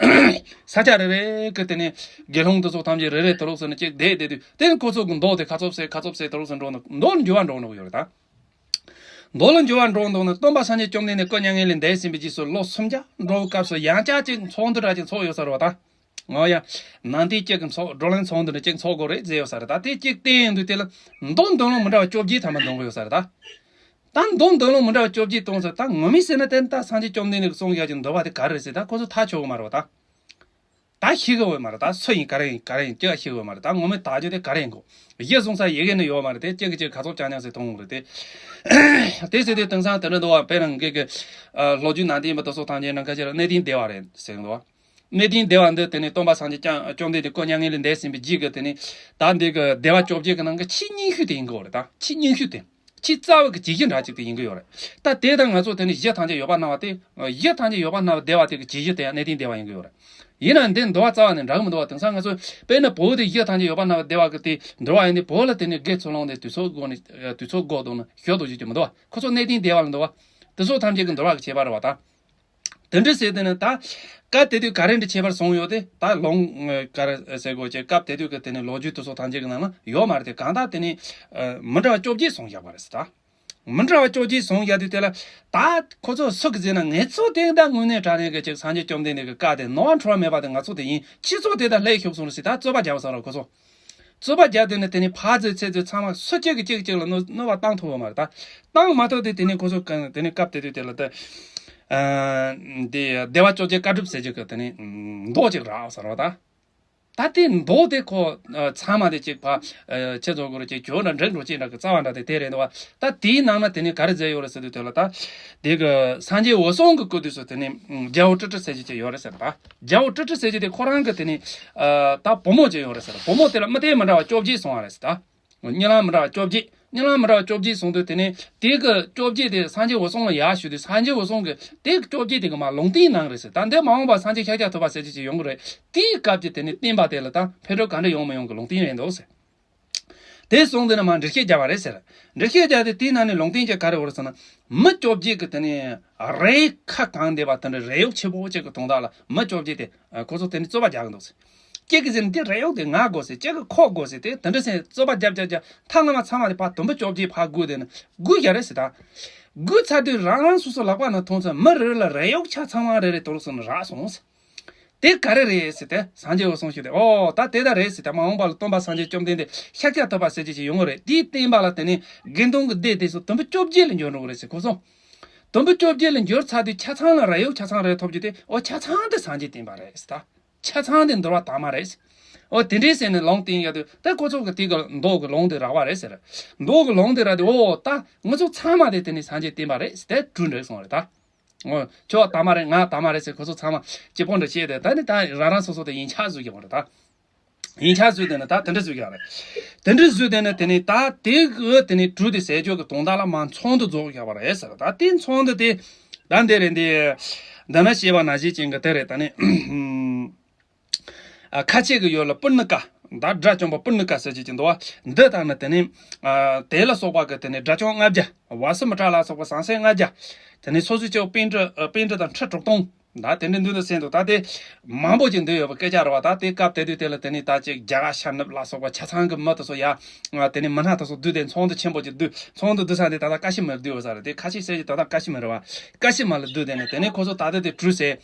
ས་ཆ་རེ་རེ་གི་དེ་ནི་དགེ་སློང་དེ་ཚོ་ཐམས་ཅད་རེ་རེ་དེ་རུ་ཟེར་ནི་གཅིག་བསྡད་བསྡད་དུས་དེ་ནི་ཁོ་ཚོ་གི་མདོ་དེ་ཁ་ཚོབ་ཟེར་ཁ་ཚོབ་ཟེར་དེ་རུ་ཟེར་འགྲོ་ནི་མདོ་ལ་འགྱུར་བ་འགྲོ་འགྲོ་གི་ཡོད་རེད་ད། མདོ་ལ་འགྱུར་བ་འགྲོ་འདུག་ན་སྟོན་པ་སངས་རྒྱས་བཅོམ་ལྡན་འདས་སྐུ་མྱ་ངན་ལས་འདས་ཟིན་པའི་རྗེས་སུ་ལོ་སུམ་བརྒྱ་འགྲོ་བའི་སྐབས་སུ་ཡང་བསྐྱར་ཅིག་ཚོགས་འདུ་འདྲ་ཅིག་ཚོགས་ཡོད་ས་རེད་བ་ད། ང་ཡ་ནང་བསྟན་གཅིག་གི་ཚོགས་བགྲོ་གླེང་ཚོགས་འདུ་འདྲ་གཅིག་ཚོགས་དགོས་རེད་ཟེར་ཡོད་ས་རེད་ད། དེ་གཅིག་བསྟན་ཡོང་དུས་དེ་ལ་མདོ་འདོན་ལུགས་མི་འདྲ་བ་བཅོ་བརྒྱད་ཐམ་པ་འདོན་དགོས་ཡོད་ས་རེད་ད། ད་མདོ་འདོན་ལུགས་མི་འདྲ་བ་བཅོ་བརྒྱད་གཏོང་ཟེར་ད་ངོ་མས་ཟེར་ན་དེ་ད་སངས་རྒྱས་བཅོམ་ལྡན་འདས་ཀྱིས་གསུངས་བཞག་ཀྱི་འདོད་པ་དེ་ག་རེ་རེད་ཟེར་ད་ཁོ་ཚོ་ཐག་ཆོད་གི་མ་རེད་བ་ད། ད་ཤེས་གི་ཡོད་མ་རེད་ད། སུ་ཡིན་ག་རེ་ཡིན་ག་རེ་ཡིན་ཅི་ཡང་ཤེས་གི་ཡོད་མ་རེད་ད། ངོ་མས་དག་རྒྱུ་དེ་ག་རེ་ཡིན་གོ། གཞི་བཟུང་ས་ཡི་གེ་ནི་ཡོད་མ་རེད་དེ་གཅིག་གིས་གཅིག་ཁ་ཚོབ་རྐྱང་རྐྱང་ཟེར་མཐོང་གི་རེད་དེ། དེ་ཟེར་དུས་དེང་སང་དེ་འདྲ་འདུག་བ། དཔེར་ན་ངེད་ཀྱི་ལོ་རྒྱུས་ནང་བསྟན་པ་དེ་ཚོ་ཐམས་ཅད་ནང་ཁ་ཤས་ལ་གནས་བརྟན་བདེ་བ་རེད་ཟེར་གི་འདུག་བ། གནས་བརྟན་བདེ་བ་འདི་དེ་ནི་སྟོན་པ་སངས་རྒྱས་བཅོམ་ལྡན་འདས་སྐུ་མྱ་ངན་ལས་འདས་ཟིན་པའི་རྗེས་ཀྱི་དེ་ནི་ད་འདི་གི་བདེ་བ་བཅོ་བརྒྱད་ཀྱི་ནང་གི་ཆེས་སྙན་ཤོས་དེ་ཡིན་གི་རེད་ད། ཆེས་སྙན་ཤོས་དེ། ཆེས་རྩ་བའི་གི་ཇི་བཞིན་འདྲ་ཅིག་དེ་ཡིན་གི་ཡོད་རེད། ད་དེ་དང་ང་ཚོ་དེ་ནི་གཞི་ཐམས་ཅད་ཡོད་པར་སྣང་བ་དེ། གཞི་ཐམས་ཅད་ཡོད་པར་སྣང་བའི་བདེ་བ་དེ་གི་ཇི་བཞིན་དེ་ཡང་གནས་བརྟན་བདེ་བ་ཡིན་གི་ཡོད་རེད། ཡིན་ནའང་འདི་འདུལ་བ་རྩ་བ་ནས་འདྲ་གི་མི་འདུག་བ། དེང་སང་ང་ཚོས་དཔེར་ན་བོད་དེ་གཞི་ཐམས་ཅད་ཡོད་པར་སྣང་བའི་བདེ་བ་གི་དེ་འདུལ་བ་ཡིན་ཏེ་བོད་ལ་དེ་ནི་དགེ་ཚུལ་སློང་དེ་དུས་ཚོད་འགོར་ནས་དུས་ཚོད་འགོར་འདུག་ན་ཞོར་དུ་བཞུགས་ཀྱི་མི་འདུག་བ། ཁོ་ཚོ་གནས་བརྟན་བདེ་བ་ལ་འདུག་བ། དེ་ཚོ་ཐམས་ཅད་གི་འདུལ་བ་གི་ཁྱད་པར་རེད་བ་ད། དེ་འདྲ་ཟེར་དེ་ནི་ད། བཀའ་དེ་དུས་ག་རེ་འདྲ་ཁྱད་པར་སོང་ཡོད་དེ་ད་ལུང་ག་རེ་ཟེར་དགོས་ཀྱི་སྐབས་དེ་དུས་ཀྱི་དེ་ནི་ལོ་རྒྱུས་དེ་ཚོ་ཐམས་ཅད་ཀྱི་ནང་ན་ཡོད་མ་རེད་དེ། གང་ལྟར་དེ་ནི་མི་འདྲ་བ་བཅོ་བརྒྱད་གསུངས་བཞག་པ་རེད་ཟེར་ད། མི་འདྲ་བ་བཅོ་བརྒྱད་གསུངས་བཞག་དུས་དེ་ལ་ད་ཁོ་ཚོ་སུ་གི་ཟེར་ན་ངེད་ཚོ་དེ་ད་དངོས་གནས་དྲང་གནས་ཀྱི་ཅིག་སངས་རྒྱས་བཅོམ་ལྡན་འདས་ཀྱི་བཀའ་དེ་ནོར་བ་འཁྲུལ་བ་མེད་པ་དེ་ང་ཚོ་དེ་ཡིན། ཁྱེད་ཚོ་དེ་ད་ལྷད་ཞུགས་སོང་རེད་ཟེར་ད་རྩོད་པ་རྒྱག་བསམ་ར་ཁོ་ཚོ། རྩོད་པ་རྒྱག་དུས་ནི་དེ་ནི་ཕར་ཚོས་ཚེ་ཚོས་ཚང་མ་སུ་གཅིག་གིས་གཅིག་གཅིག་ལ་གནོད་གནོད་པ་བཏང་ཐུབ་པ་མ་རེད་ད། བཏང་མ་ཐུབ་དུས་དེ་ནི་ཁོ་ཚོ་ག་དེ་ནི་སྐབས་དེ་དུས་དེ་ལ་ད། ཨ་འདི་བདེ་བ་བཅོ་བརྒྱད་བཀའ་སྒྲུབ་ཟེར་རྒྱུ་གི་དེ་ནི་མདོ་གཅིག་རག་ཟེར་བ་ད། ད་དེ་མདོ་དེ་ཁོ་ཚང་མ་དེ་གཅིག་ཕ་ཁྱེད་ཚོ་གོ་རུ་གཅིག་གྱོད་འདྲ་འགྲིག་འགྲོ་གཅིག་འདྲ་གི་རྩ་བ་འདྲ་དེ་དེ་རེད་འདུག་བ། ད་དེའི་ནང་ན་དེ་ནི་ག་རེ་མཛད་ཡོད་རེད་ཟེར་དུས་དེ་ལ་ད། དེ་གི་སངས་རྒྱས་འོད་སྲུང་གི་སྐུ་དུས་སུ་དེ་ནི་རྒྱལ་པོ་ཀྲི་ཀྲི་ཟེར་རྒྱུ་ཅིག་ཡོད་རེད་ཟེར་ད། རྒྱལ་པོ་ཀྲི་ཀྲི་ཟེར་རྒྱུ་དེ་ཁོ་རང་གི་དེ་ནི་ད་བུ་མོ་ཅིག་ཡོད་རེད་ཟེར། བུ་མོ་དེ་ལ་མི་སྡེ་མི་འདྲ་བ་བཅོ་བརྒྱད་སོང་བ་རེད་ཟེར་ད། གཉིད་ལམ་མི་འདྲ་བ་བཅོ་བརྒྱད། རྨི་ལམ་མི་འདྲ་བ་བཅོ་བརྒྱད་གསུངས་དུས་དེ་ནས་དེ་གི་བཅོ་བརྒྱད་དེ་སངས་རྒྱས་འོད་སྲུང་ལ་ཡར་ཞུ་དུས་སངས་རྒྱས་འོད་སྲུང་གི་དེ་གི་བཅོ་བརྒྱད་དེ་གི་མར་ལུང་བསྟན་གནང་རེད་ཟེར། ད་འདི་མ་འོངས་པར་སངས་རྒྱས་ཤཱཀྱ་ཐུབ་པ་ཟེར་རྒྱུ་ཅིག་ཡོང་གི་རེད། དེའི་སྐབས་ཀྱི་དེ་ནས་བསྟན་པ་དེ་ལ་ད་ཕན་གྲོལ་ག་འདྲ་ཡོང་མི་ཡོང་གི་ལུང་བསྟན་རེད་འདུག་ཟེར། དེ་སོང་དུས་ནས་མར་འགྲེལ་བཤད་རྒྱབ་པ་རེད་ཟེར། འགྲེལ་བཤད་རྒྱབ་དུས་དེའི་ནང་ནས་ལུང་བསྟན་གྱི་ག་རེ་ཡོད་རེད་ཟེར་ན། མི་བཅོ་བརྒྱད་ཀྱི་དེ་ནས་རས་ཁ་གང་བསྡད་པ་དེ་འདྲ་རས་གཡོག་ཆེ་པོ་ཅིག་གི་དོན་དག་ལ་མི་བཅོ་བརྒྱད་དེ་ཁོ་ཚོ་དེ་ནས་རྩོད་པ་རྒྱག་གི་འདུག་ཟེར། གཅིག་གིས་ཟེར་ན་འདི་རས་གཡོག་དེ་ང་དགོས་ཟེར། གཅིག་གིས་ཁོ་དགོས་ཟེར། དེ་དེ་འདྲ་ཟེར་རྩོད་པ་རྒྱབ་རྒྱབ་རྒྱབ་མཐའ་མ་མ་ཚང་མ་དེ་ཕར་དུམ་བུ་བཅོ་བརྒྱད་ཕར་བགོས་དེ་ནས་བགོས་བཞག་རེད་ཟེར། ད་བགོས་ཚར་དུས་རང་རང་སོ་སོ་ལག་པ་ནང་ཐོན་ཚར། མི་རེ་རེ་ལ་རས་གཡོག་ཆ་ཚང་བ་རེ་རེ་དོར་སོང་ནས་རག་སོང་ཟེར། དེ་ག་རེ་རེད་ཟེར་ཏེ་སངས་རྒྱས་འོད་སྲུང་ཞུ་དེ། ཨོ་ད་དེ་ད་རེད་ཟེར་ཏེ། མ་འོངས་པ་ལ་སྟོན་པ་སངས་རྒྱས་བཅོམ་ལྡན་འདས་ཤཱཀྱ་ཐུབ་པ་ཟེར་རྒྱུ་ཞིག་ཡོང་གི་རེད། དེའི་བསྟན་པ་ལ་དེ་ནས་དགེ་འདུན་གྱི་སྡེ་དེ་ཚོ་དུམ་བུ་བཅོ་བརྒྱད་ལ་འགྱུར་འགྲོ་གི་རེད་ཟེར་ཁོ་ཚོ། དུམ་བུ་བཅོ་བརྒྱད་ལ་འགྱུར་ཚར་དུས་ཆ་ཚང་ལ་རས་གཡོག་ཆ་ཚང་རེ་ཐོབ་རྒྱུ་དེ། ཨོ་ཆ་ཚང་དེ་སངས་རྒྱས་བསྟན་པ་རེད་ཟེར། ད་ཆ་ཚང་དེ་འདུལ་བ་དྭངས་མ་རེད་ཟེར། ཨོ་དེ་འདྲས་ཟེར་ནས་ལུང་བསྟན་ཡོད་དུས་ད་ཁོ་ཚོ་གི་དེ་གི་མདོ་གི་ལུང་དེ་རགས་པ་རེད་ཟེར། མདོ་གི་ལུང་དེ་རགས་དུས་ཨོ་ད་ང་ཚོ་ཚང་མ་དེ་དེ་ནས་སངས་རྒྱས་བསྟན་པ་རེད་ཟེར་དེ་གྲུབ་འགྲིག་སོང་བ་རེད་ད། ཨོ། ཁྱོད་དྭངས་མ་རེད། ང་དྭངས་མ་རེད་ཟེར་ཁོ་ཚོ་ཚང་མ་གཅིག་པོ་འདྲ་བཤད་དེ། ད་ནི་ད་རང་རང་སོ་སོ་དེ་ཡིན་ཆགས་བཟོ་རྒྱུ་རེད་ད། ཡིན་ཆགས་བཟོས་དེ་ནི་ད་དེ་འདྲ་བཟོས་ཀྱང་རེད། དེ་འདྲ་བཟོས་དེ་ནི་དེ་ནི་ད་དེ་གི་དེ་ནི་གྲུབ་དེ་ཟེར་རྒྱུ་གི་དོན་དག་ལ་མ་ཚོགས་འདུ་རྫོགས་ཀྱང་བ་རེད་ཟེར། ད་དེ་ཚོགས་འདུ་དེ་ད་འདི་རེད། འདི་འདི་ན་བཤད་པ་ན་བཞིན་ཅན་གི་དེ་རེད། ད་ནི། ཨ། ཁ་ཆེ་གི་ཡུལ་ལ་པུར་ནི་ཀ། ད་དགྲ་བཅོམ་པ་པུར་ནི་ཀ་ཟེར་གྱི་ཅིག་འདུག་བ། འདི་ལྟར་ན་དེ་ནི། ཨ། དེ་ལ་སོགས་པ་གི་དེ་ནི་དགྲ་བཅོམ་ལྔ་བརྒྱ། བ་སི་མི་ཏྲ་ལ་སོགས་པ་ཟངས་སེར་ལྔ་བརྒྱ། དེ་ནི་སོ་སོའི་སྐྱེ་བོ་པཎ་གྲུབ་ཨ། པཎ་གྲུབ་དང་ཁྲི་དྲུག་སྟོང་། ད་དེ་འདྲ་འདུག་ན་ཟེར་འདུག་ད་དེ་མང་པོ་ཅིག་འདུག་ཡོད་པ་སྐད་ཆ་རེད་བ། ད་དེ་སྐབས་དེ་དུས་དེ་ལ་དེ་ནི་ད་ཅིག་རྒྱ་གར་ཤར་ནུབ་ལ་སོགས་པ་ཆ་ཚང་གི་མི་དེ་ཚོ་ཡ། ཨ། དེ་ནི་མི་སྣ་དེ་ཚོ་འདུས་ཏེ་ཚོགས་འདུ་ཆེན་པོ་ཅིག་འདུས། ཚོགས་འདུ་འདུས་ས་དེ་ད་ལྟ་ཀ་ཤི་མིར་འདུས་ཡོད་ས་རེད། དེ་ཁ་ཤས་ཟེར་གྱི་ད་ལྟ་ཀ་ཤི་མིར་རེད་བ། ཀ་ཤི་མིར་ལ་འདུས་དེ་ནི་དེ་ནི་ཁོ་ཚོ་ད་ལྟ་དེ་གྲུབ་ཟེར།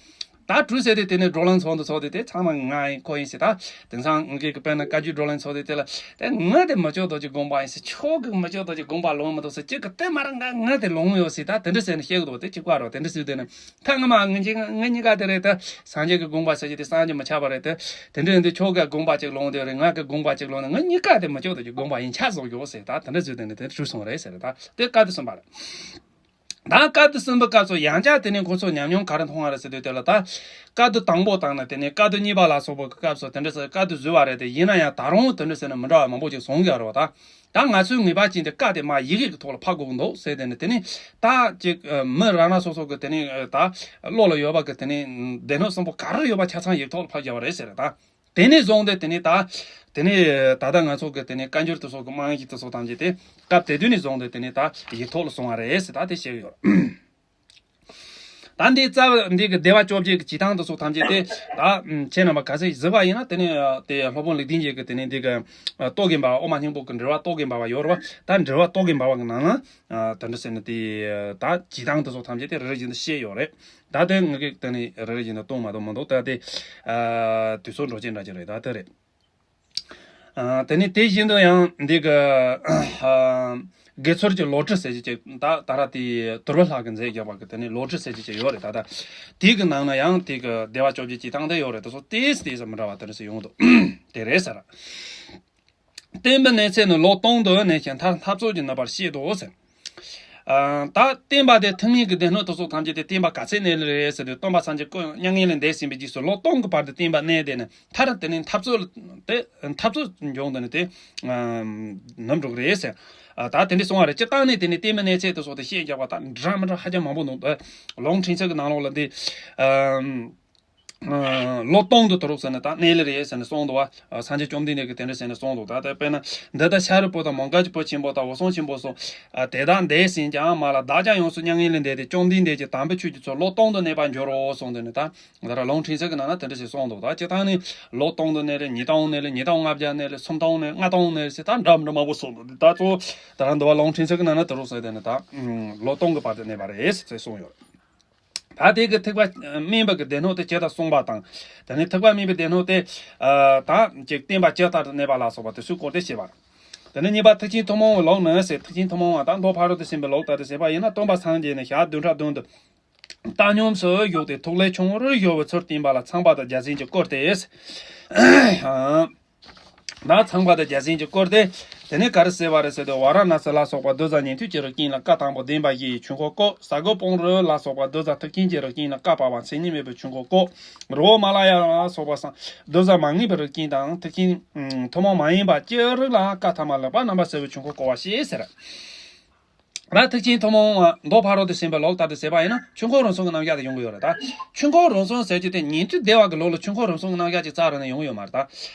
ད་གྲུབ་ཟེར་དུས་དེ་ནས་བགྲོ་གླེང་ཚོགས་འདུ་ཚོགས་དུས་དེ་ཚང་མ་ང་ཡིན་ཁོ་ཡིན་ཟེར། ད་དེང་སང་ངེད་ཀྱི་དཔེར་ན་བཀའ་བརྒྱུད་བགྲོ་གླེང་ཚོགས་དུས་དེ་ལ་དེ་ང་དེ་མི་ལྕོགས་རྡོ་རྗེ་དགོངས་པ་ཡིན་ཟེར། ཁྱོད་ཀྱི་མི་ལྕོགས་རྡོ་རྗེ་དགོངས་པ་ལོངས་མི་འདུག་ཟེར། གཅིག་གི་དེ་མ་ར་ང་ང་དེ་ལོངས་ཡོད་ཟེར། ད་དེ་འདྲ་ཟེར་ནས་བཤད་གི་འདུག་དེ་གཅིག་པ་རོ། དེ་འདྲ་ཟེར་དུས་ནས་ད་ང་མ་ང་གཅིག་ང་གཉིས་ཀ་དེ་རེད། ད་སངས་རྒྱས་ཀྱི་དགོངས་པ་ཟེར་གྱི་དེ་བསམ་གྱིས་མི་ཁྱབ་པ་རེད། དེ་དེ་འདྲ་ཡིན་དུས་ཁྱོད་ཀྱི་དགོངས་པ་གཅིག་ལོངས་དེ་རེད། ང་གི་དགོངས་པ་གཅིག་ལོངས་ནས་ང་གཉིས་ཀ་དེ་མི་ལྕོགས་རྡོ་རྗེ་དགོངས་པ་ཡིན་ཆ་བཟོ་ཡོད་ཟེར། ད་དེ་འདྲ་ཟེར་དུས་ནས་དེ་གྲུབ་སོང་རེད་ཟེར། ད་དེ་བཀའ་སྡེ་གསུམ་པ་རེད། ད་བཀའ་སྡེ་གསུམ་པའི་སྐབས་སུ་ཡང་བསྐྱར་དེ་ནས་ཁོ་ཚོ་ཉམས་མྱོང་ག་རེ་མཐོང་བ་རེད་ཟེར་དུས་དེ་ལ་ད། བཀའ་སྡེ་དང་པོ་དང་ནི་དེ་ནས་བཀའ་སྡེ་གཉིས་པ་ལ་སོགས་པའི་སྐབས་སུ་དེ་འདྲ་ཟེར་བཀའ་སྡེ་བཟོས་པ་རེད་དེ། ཡིན་ན་ཡང་ད་རུང་དེ་འདྲ་ཟེར་ན་མི་འདྲ་བ་མང་པོ་ཅིག་བཟུང་གི་ཡོད་རེད་བ། ད་ད་ང་ཚོའི་ངེས་པ་ཅན་དེ་བཀའ་དེ་མར་ཡི་གེ་གི་ཐོག་ལ་ཕབ་དགོས་ཀྱི་འདུག་ཟེར། དེ་ནས་དེ་ནས་ད་ཅིག་མི་རང་རང་སོ་སོ་གི་དེ་ནས་ད་བློ་ལ་ཡོད་པ་གི་དེ་ནས་སྡེ་སྣོད་གསུམ་པོ་ག་རེ་ཡོད་པ་ཆ་ཚང་ཡིག་ཐོག་ལ་ཕབ་བཞག་པ་རེད་ཟེར། ད། དེ་ནས་བཟུང་སྟེ་དེ་ནས་ད། དེ་ནས་ད་ལྟ་ང་ཚོ་གི་དེ་ནས་བཀའ་འགྱུར་དེ་ཚོ་གི་རྨང་གཞི་དེ་ཚོ་ཐམས་ཅད་དེ་སྐབས་དེ་དུས་ནས་བཟུང་སྟེ་དེ་ནས་ད་ཡིག་ཐོག་ལ་སོང་བ་རེད་ཟེར། ད་དེ་བཤད་ཀྱི་ཡོད། ད་འདི་རྩ་བ་འདི་གི་སྡེ་པ་བཅོ་བརྒྱད་ཀྱི་བྱེད་སྟངས་དེ་ཚོ་ཐམས་ཅད་དེ་ད་ཁྱེད་རྣམ་པ་ག་ཚོད་གཟིགས་པ་ཡིན་ན་དེ་ནས་དེ་སློབ་དཔོན་ལེགས་ལྡན་འབྱེད་ཀྱི་དེ་ནས་འདི་གི་རྟོག་གེ་འབར་བ། དབུ་མ་སྙིང་པོ་གི་འགྲེལ་བ་རྟོག་གེ་འབར་བ་ཡོད་རེད་བ། ད་འགྲེལ་བ་རྟོག་གེ་འབར་བ་གི་ནང་ལ། ཨ། དེ་འདྲ་ཟེར་ནས་དེ་ད་བྱེད་སྟངས་དེ་ཚོ་ཐམས་ཅད་དེ་རེ་རེ་བཞིན་དུ་བཤད་ཡོད་རེད། ད་དེ་ངས་གི་དེ་ནས་རེ་རེ་བཞིན་དུ་གཏོང་མ་གཏོང་མི་འདུག་ད་དེ། ཨ། དུས་ཚོད་འགྲོ་ཅན་འདྲ་ཅིག་རེད། ད་དེ་རེད། ཨ། དེ་ནས་དེ་བཞིན་དུ་ཡང་འདི་གི། ཨ། དགེ་ཚུལ་གྱི་ལོ་དྲི་ཟེར་གྱི་ཅིག་ད་ད་ར་དེ་དུར་བུ་ལྷ་གིས་མཛད་བཞག་པ་གི་དེ་ནས་ལོ་དྲི་ཟེར་གྱི་ཅིག་ཡོད་རེད། ད་ད་དེ་གི་ནང་ན་ཡང་དེ་གི་སྡེ་པ་བཅོ་བརྒྱད་ཀྱི་སྟངས་དེ་ཡོད་རེད། དེ་ཚོ་ཏོག་ཙམ་ཏོག་ཙམ་མི་འདྲ་བ་དེ་འདྲ་ཟེར་ཡོང་འདུག་དེ་རེད་ཟེར། བསྟན་པའི་གནས་ཚད་ནི་ལོ་སྟོང་དུ་གནས་ཤིང་མཐར་འཐབ་རྩོད་ཀྱིས་ནུབ་པར་བཤད་དོ་ཟེར། ཨ། ད་བསྟན་པ་དེ་ཐུན་མིན་གྱི་སྡེ་སྣོད་དེ་ཚོ་ཐམས་ཅད་དེ་བསྟན་པ་ག་ཚད་གནས་ལེ་རེད་ཟེར་དུས། སྟོན་པ་སངས་རྒྱས་སྐུ་མྱ་ངན་ལས་འདས་ཟིན་པའི་རྗེས་སུ་ལོ་སྟོང་གི་བར་དུ་བསྟན་པ་གནས་དེ་ནི་མཐར་དེ་ནི་འཐབ་རྩོད་དེ་འཐབ་རྩོད་འབྱུང་དེ་ནི་དེ། ཨ། ནུབ་འགྲོ་གི་རེད་ཟེར། ཨ། ད་དེ་འདྲ་གསུངས་པ་རེད། སྤྱིར་བཏང་ནས་དེ་ནི་བསྟན་པའི་གནས་ཚད་དེ་ཚོ་དེ་བཤད་རྒྱག་པ་ད་འདྲ་མི་འདྲ་ཧ་ཅང་མང་པོ་འདུག་ད་ལུང་ཕྲན་ཚེགས་ཀྱི་ནང་ལོགས་ལ་འདི། ཨ། ལོ་སྟོང་དུ་དུར་རུབ་ཟེར་ནས་ད་གནས་ལེ་རེད་ཟེར་ནས་གསུངས་འདུག་བ། སངས་རྒྱས་བཅོམ་ལྡན་འདས་ཀྱིས་དེ་འདྲ་ཟེར་ནས་གསུངས་འདུག་ད་དེ་དཔེར་ན་འདི་ལྟར་ཤཱ་རིའི་བུ་དང་མོའུ་འགལ་གྱི་བུ་ཆེན་པོ་དང་འོད་སྲུང་ཆེན་པོ་སོགས། ཨ། དེ་དག་འདས་ཟིན་ཀྱང་མ་ལགས། བདག་ཀྱང་ཡོངས་སུ་མྱ་ངན་ལས་འདས་ཏེ། བཅོམ་ལྡན་འདས་ཀྱི་དམ་པའི་ཆོས་ཀྱི་ཚུལ་ལོ་སྟོང་དུ་གནས་པར་འགྱུར་རོ་གསུངས་དེ་ནས་ད། ད་ར་ལུང་ཕྲན་ཚེགས་ཀྱི་ནང་ན་དེ་འདྲ་ཞིག་གསུངས་འདུག་ད་སྤྱིར་བཏང་ནི་ལོ་སྟོང་དུ་གནས་ལེ། ཉིས་སྟོང་གནས་ལེ། ཉིས་སྟོང་ལྔ་བརྒྱ་གནས་ལེ། སུམ་སྟོང་གནས། ལྔ་སྟོང་གནས་ཟེར་ད་འདྲ་མི་འདྲ་མང་པོ་གསུངས་འདུག་ད་གཙོ་བོ་ད་ར་འདི་བ་ལུང་ཕྲན་ཚེགས་ཀྱི་ནང་ན་དུར་རུབ་ཟེར་དེ་ནི་ད་ལོ་སྟོང་གི་བར་དུ་གནས་པ་རེད་ཟེར་གསུངས་ཡོད། ད་དེ་གི་ཐེག་པ་དམན་པ་གི་སྡེ་སྣོད་དེ་ཇི་ལྟར་གསུངས་པ་དང་། དེ་ནས་ཐེག་པ་དམན་པའི་སྡེ་སྣོད་དེ། ཨ། ད་ཅིག་བསྟན་པ་ཇི་ལྟར་གནས་པ་ལ་སོགས་པ་དེ་ཚོའི་སྐོར་དེ་བཤད་པ། དེ་ནས་གཉིས་པ་ཐེག་ཆེན་ཐུན་མོང་གི་ལུགས་ནི་ཟེར། ཐེག་ཆེན་ཐུན་མོང་བ་དང་མདོ་ཕ་རོལ་ཏུ་ཕྱིན་པའི་ལུགས་ལྟར་དུ་བྱས་པ་ཡིན་ན། སྟོན་པ་སངས་རྒྱས་ནི་ཞག་བདུན་ཕྲག་བདུན་དུ་བཏང་སྙོམས་སུ་བཞུགས་ཏེ་ཐུགས་ལས་ཆུང་ངུར་གཞོལ་བའི་ཚུལ་བསྟན་པ་ལ་ཚངས་པ་དང་བརྒྱ་བྱིན་གྱིས་བསྐོར་ཏེ། ཨ། ད་ཚངས་པ་དང་བརྒྱ་བྱིན་གྱིས་བསྐོར་ཏེ། དེ་ནས་ག་རེ་ཟེར་བ་རེད་ཟེར་དུས། ཝཱ་ར་ཎཱ་སི་ལ་སོགས་པ་གདུལ་བྱ་ཉན་ཐོས་ཀྱི་རིགས་ཀུན་ལ་བཀའ་དང་པོ་བདེན་པ་བཞིའི་ཆོས་འཁོར་བསྐོར། ས་གོ་པུ་རི་ལ་སོགས་པ་གདུལ་བྱ་མཐུ་ཆེན་གྱི་རིགས་ཀུན་ལ་བཀའ་བབས་པ། མཚན་ཉིད་མེད་པའི་ཆོས་འཁོར་བསྐོར། རི་བོ་ཧི་མ་ལ་ཡ་ལ་སོགས་པ་སངས་གདུལ་བྱ་མ་ངེས་པའི་རིགས་ཀུན་དང་མཐུ་ཆེན་ཐུན་མོང་མ་ཡིན་པ་ཅི་རིགས་ལ་བཀའ་ཐ་མ་ལེགས་པར་རྣམ་པར་གསལ་བའི་ཆོས་འཁོར་བསྐོར་བ་ཞེས་ཟེར། ད་ཐེག་ཆེན་ཐུན་མོང་མདོ་ཕ་རོལ་ཏུ་ཕྱིན་པའི་ལུགས་ལྟར་དུ་བྱས་པ་ཡིན་ན། ཆོས་འཁོར་རིམ་གསུམ་གྱི་རྣམ་གཞག་དེ་ཡོང་གི་ཡོད་རེད་ད། ཆོས་འཁོར་རིམ་གསུམ་ཟེར་རྒྱུ་དེ་ཉན་ཐོས་སྡེ་བ་གི་ལུགས་ལ་ཆོས་འཁོར་རིམ་གསུམ་གྱི་རྣམ་གཞག་ཅིག་རྩ་རུ་ནས་ཡོང་གི་ཡོད་མ་རེད་ད།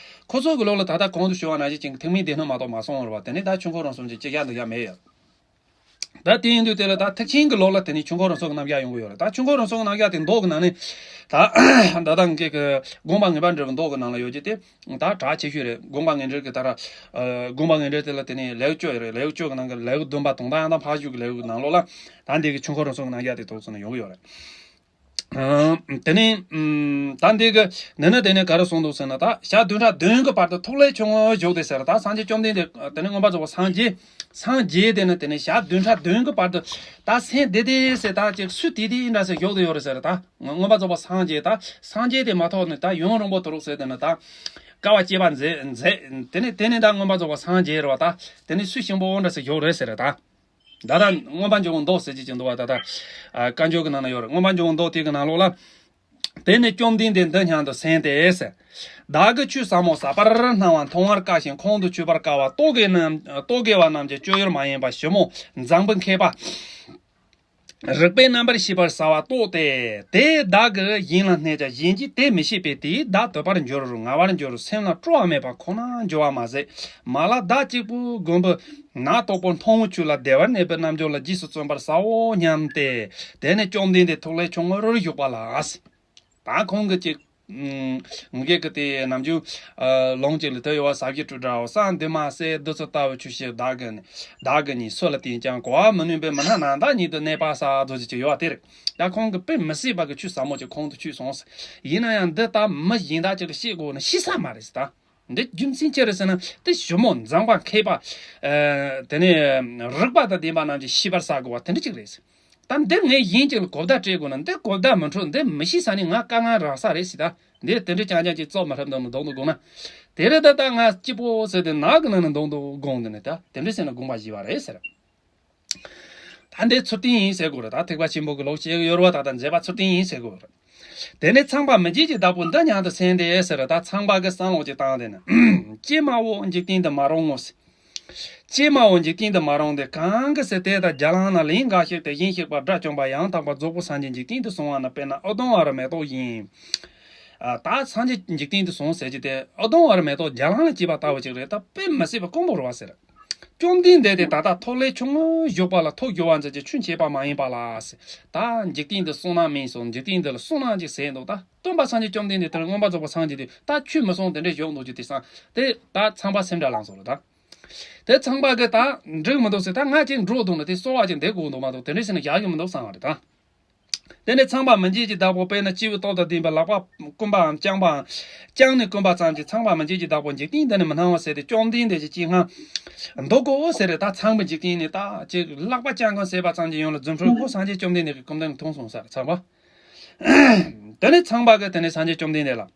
ཁོ་ཚོ་གི་ལུགས་ལ་ད་ལྟ་གོང་དུ་ཞུས་པ་ནང་བཞིན་ཅིག་ཐེག་དམན་སྡེ་སྣོད་མ་གཏོགས་མ་གསུངས་པ་རེད་པ། དེ་ནས་ད་ཆོས་འཁོར་རིམ་གསུམ་གྱི་ཅི་བཞག་འདི་བཞག་མེད་ཡོད། ད་དེ་ཡིན་དུས་དེ་ལ་ད་ཐེག་ཆེན་གྱི་ལུགས་ལ་དེ་ནས་ཆོས་འཁོར་རིམ་གསུམ་གྱི་རྣམ་གཞག་ཡོང་གི་ཡོད་རེད། ད་ཆོས་འཁོར་རིམ་གསུམ་གྱི་རྣམ་གཞག་དེ་མདོ་གི་ནང་ནས། ད་ད་ལྟ་ངེད་ཀྱི་དགོངས་པ་ངེས་པར་འགྲེལ་བའི་མདོ་གི་ནང་ལ་ཡོད་རྒྱུ་དེ། ད་གྲགས་ཆེ་ཤོས་རེད། དགོངས་པ་ངེས་འགྲེལ་གྱི་ད་ར། ཨ། དགོངས་པ་ངེས་འགྲེལ་དེ་ལ་དེ་ནས་ལེའུ་བཅུ་ཡོད་རེད། ལེའུ་བཅུ་གི་ནང་གི་ལེའུ་བདུན་པ་དང་། ད་ཡང་ད་ཕར་ཞུགས་ཀྱི་ལེའུ་གི་ནང་ལོགས་ལ། ད་འདི་གི་ཆོས་འཁོར་རིམ་གསུམ་གྱི་རྣམ་གཞག་དེ་ཐོག་ཚུན་ན་ཡོང་གི་ཡོད་རེད། ཨ། དེ་ནས། ཨམ། ད་འདི་གི་ནི་ནི་དེ་ནས་ག་རེ་གསུངས་འདུག་ཟེར་ན། ད་ཞག་བདུན་ཕྲག་བདུན་གྱི་བར་དུ་ཐུགས་ལས་ཆུང་ངུ་བཞུགས་ཏེ་ཟེར། ད་སངས་རྒྱས་བཅོམ་ལྡན་འདས་དེ་ནས་མངོན་པར་རྫོགས་པར་སངས་རྒྱས། སངས་རྒྱས་དེ་ནི་དེ་ནས་ཞག་བདུན་ཕྲག་བདུན་གྱི་བར་དུ། ད་སེམས་བདེ་བདེ་ཟེར། ད་ཅིག་སུ་དེ་དེ་འདྲ་ཟེར་བཞུགས་ཏེ་ཡོད་རེད་ཟེར། ད་མངོན་པར་རྫོགས་པར་སངས་རྒྱས། ད་སངས་རྒྱས་དེ་མ་ཐོག་ནས་ད་ཡུན་རིང་པོ་དུ་རུག་ཟེར། དེ་ནི་ད་དཀའ་བ་སྤྱད་པ་མཛད་མཛད། དེ་ནས་དེ་ནས་ད་མངོན་པར་རྫོགས་པར་སངས་རྒྱས་རེད་པ། ད་དེ་ནས་སུ་ཞིམ་པོ་འདྲ་ཟེར་བཞུགས་རེད་ཟེར། ད་ད་ལྟ་མངོན་པར་འབྱུང་བའི་མདོ་ཟེར་གྱི་ཅིག་འདུག་པ། ད་ལྟ་ཨ། བཀའ་འགྱུར་གྱི་ནང་ན་ཡོད་རེད། མངོན་པར་འབྱུང་བའི་མདོ་དེ་གི་ནང་ལོགས་ལ། དེ་ནས་བཅོམ་ལྡན་འདས་འདི་སྙམ་དུ་སེམས་ཏེ། བདག་གིས་ཆོས་ཟབ་མོ་ཟབ་པར་སྣང་བ་མཐོང་བར་དཀའ་ཞིང་ཁོང་དུ་ཆུད་པར་དཀའ་བ། རྟོག་གེ་རྣམས་རྟོག་གེ་བ་རྣམས་ཀྱི་སྤྱོད་ཡུལ་མ་ཡིན་པ་ཞིབ་མོ་མཛངས་པའི་མཁས་པ། རིགས་པས་རྣམ་པར་ཤེས་པར་བྱ་བ་རྟོགས་ཏེ། དེ་བདག་གི་ཡིད་ལ་གནས་ཀྱང་གཞན་གྱིས་དེ་མི་ཤེས་པས། དེས་བདག་དུད་པར་འགྱུར། ངལ་བར་འགྱུར། སེམས་ལ་སྤྲོ་བ་མེད་པ་ཁོ་ནར་འགྱུར་བ་མ་ཟད། མ་ལ་བདག་གཅིག་པུ་མགོན་པོ་ནག་དོག་པོ་མཐོང་བའི་ཆོས་ལ་བདེ་བར་གནས་པའི་རྣལ་འབྱོར་ལ་རྗེས་སུ་བརྩོན་པར་བྱའོ་སྙམ་སྟེ། དེ་ནས་བཅོམ་ལྡན་འདས་ཐུགས་ལས་ཆུང་ངུར་བཞུགས་པ་ལ། ད་ཁོང་གིས་ཅིག་ཨུམ། ངེད་ཀྱི་དེ་ནམ་རྒྱུན། ཨ། ལུང་གཅིག་ལ་དེ་ཡོད་པ། ཟབ་ཞི་སྤྲོས་བྲལ་བ་སངས་འདི་མ་ཟད། བདུད་རྩི་ལྟ་བུའི་ཆོས་ཤིག་བདག་གིས་ནི། བདག་གིས་ནི་སུ་ལ་བསྟན་ཀྱང་། གོ་བ་མི་ནོན་པའི་མི་སྣ་རྣམས་དང་ཉིད་དུ་གནས་པ་ཟེར་བ་ཅིག་ཡོད་པ་དེ་རེད། ད་ཁོང་གིས་དཔེ་མི་སྲིད་པ་གི་ཆོས་ཟབ་མོ་ཅིག་ཁོང་དུ་ཆུད་སོང་ཟེར། ཡིན་ན་ཡང་འདི་ལྟ་མི་གཞན་དག་ཅིག་ལ་བཤད་དགོས་ན་ཤེས་ས་མ་རེད་ཟེར། ད་འདི་རྒྱུ་མཚན་ཅི་རེད་ཟེར་ན། དེ་ཞིབ་མོ་མཛངས་པ་མཁས་པ། ཨ། དེ་ནས་རིགས་པ་དང་ལྡན་པ་རྣམས་ཀྱིས་ཤེས་པར་བྱ་དགོས་པ་དེ་འདྲ་ཅིག་རེད་ཟེར། ད་འདི་ངས་གཞན་ཅིག་ལ་གོ་བརྡ་སྤྲད་དགོས་ན། འདི་གོ་བརྡ་མི་འཕྲོད། འདི་མི་ཤེས་ས་ནི་ང་དཀའ་ངལ་རག་ས་རེད་ཟེར། ད་འདི་དེ་འདྲ་རྐྱང་རྐྱང་ཅིག་རྩོད་མ་ཧྲབ་འདུག་ན་འདུག་འདུག་དགོངས་ན། དེ་རེད། ད་ད་ང་སྐྱིད་པོ་ཟེར་དེ་ནག་གི་ནང་ན་འདུག་འདུག་དགོངས། དེ་ནས་ད་དེ་འདྲ་ཟེར་ན་དགོངས་པ་བཞེས་པ་རེད་ཟེར། ད་འདི་ཚུལ་ལྡན་ཡིན་ཟེར་དགོས་རེད། ད་ཐེག་པ་ཆེན་པོ་གི་ལུགས་བྱེད་ཀྱི་ཡོད་རེད་པ། ད་ད་མཛད་པ་ཚུལ་ལྡན་ཡིན་ཟེར་དགོས་རེད། དེ་ནས་ཚངས་པ་མི་མཇེད་ཀྱི་བདག་པོ་འདི་སྙམ་དུ་སེམས་ཏེ་ཟེར། ད་ཚངས་པ་གིས་བསམ་བློ་ཅིག་བཏང་། དེ་ནས། ཀྱེ་མའོ། འཇིག་རྟེན་འདི་མ་རུངས་ངོ་། ཀྱེ་མའོ། འཇིག་རྟེན་འདི་མ་རུངས་ཏེ། གང་གིས་དེ་ལྟར་བརྒྱ་བླངས་ན། ལན་འགའ་ཞིག་དེ་བཞིན་གཤེགས་པ་དགྲ་བཅོམ་པ་ཡང་དག་པར་རྫོགས་པའི་སངས་རྒྱས་འཇིག་རྟེན་དུ་སོང་བ་ན། དཔེར་ན་ཨུ་དུམ་ཝཱ་རའི་མེ་ཏོག་བཞིན། ཨ། ད་སངས་རྒྱས་འཇིག་རྟེན་དུ་སོང་ཟེར་གྱི་དེ་ཨུ་དུམ་ཝཱ་རའི་མེ་ཏོག་བརྒྱ་བླངས་ལ་སྐྱེས་པ་ལྟ་བུ་ཅིག་རེད། ད་དཔེ་མི་སྲིད་པ་དཀོན་པོ་རེད་པ་ཟེར། བཅོམ་ལྡན་འདས་དེ་ད་ལྟ་ཐུགས་ལས་ཆུང་ངུ་བཞུགས་པ་ལ་ཐུགས་དགྱེས་པ་མཛད་ཀྱི་ཆོས་འཆད་པ་མ་ཡིན་པ་ལ་ཟེར། ད་འཇིག་རྟེན་འདི་བསོད་ནམས་མིན་སོང་། འཇིག་རྟེན་འདི་ལ་བསོད་ནམས་ཅིག་ཟད་འདུག་ད་སྟོན་པ་སངས་རྒྱས་བཅོམ་ལྡན་འདས་དེར་མངོན་པར་རྫོགས་པར་སངས་རྒྱས་དུས་ད་ཆོས་མི་གསུང་། དེ་འདྲས་བཞུགས་འདུག་རྒྱུ་དེ་སང་དེ་ད་ཚངས་པ་སེམས་ཁྲལ་ལངས་སོང་ལ། ད་དེ་ཚངས་པ་གིས་ད་འགྲིག་མི་འདུག་ཟེར། ད་ང་ཅིག་འགྲོ་འདུག་ན་དེ་གསོལ་བ་ཅིག་འདེབས་དགོས་འདུག་མ་གཏོགས་དེ་འདྲས་ཟེར་ན་ཡག་གི་མི་འདུག་བསམ་པ་རེད་ད། དེ་ནས་ཚངས་པ་མི་མཇེད་ཀྱི་བདག་པོ་དཔེར་ན་སྐྱེས་བུ་སྟོབས་དང་ལྡན་པའི་ལག་པ་བསྐུམ་པའམ་བརྐྱངས་པའམ། བརྐྱངས་ནས་བསྐུམ་པ་ཙམ་གྱིས་ཚངས་པ་མི་མཇེད་ཀྱི་བདག་པོ་འཇིག་རྟེན་འདི་ནས་མི་སྣང་བ་ཟེར་ཏེ། བཅོམ་ལྡན་འདས་ཀྱི་སྤྱན་སྔར་འདུག་གོ་ཟེར་རེད། ད་ཚངས་པའི་འཇིག་རྟེན་ནས་ད་ཅིག་ལག་པ་བརྐྱངས་གང་ཟེར་བ་ཙམ་གྱིས་ཡོངས་ལ་རྫུ་འཕྲུལ་ཁོ་སངས་རྒྱས་བཅོམ་ལྡན་འདས་ཀྱི་སྐུ་མདུན་ལ་ཐོན་སོང་ཟེར། ཚངས་པ། དེ་ནས་ཚངས་པ་གིས་དེ་ནས་སངས་རྒྱས་བཅོམ་ལྡན་འདས་ལ།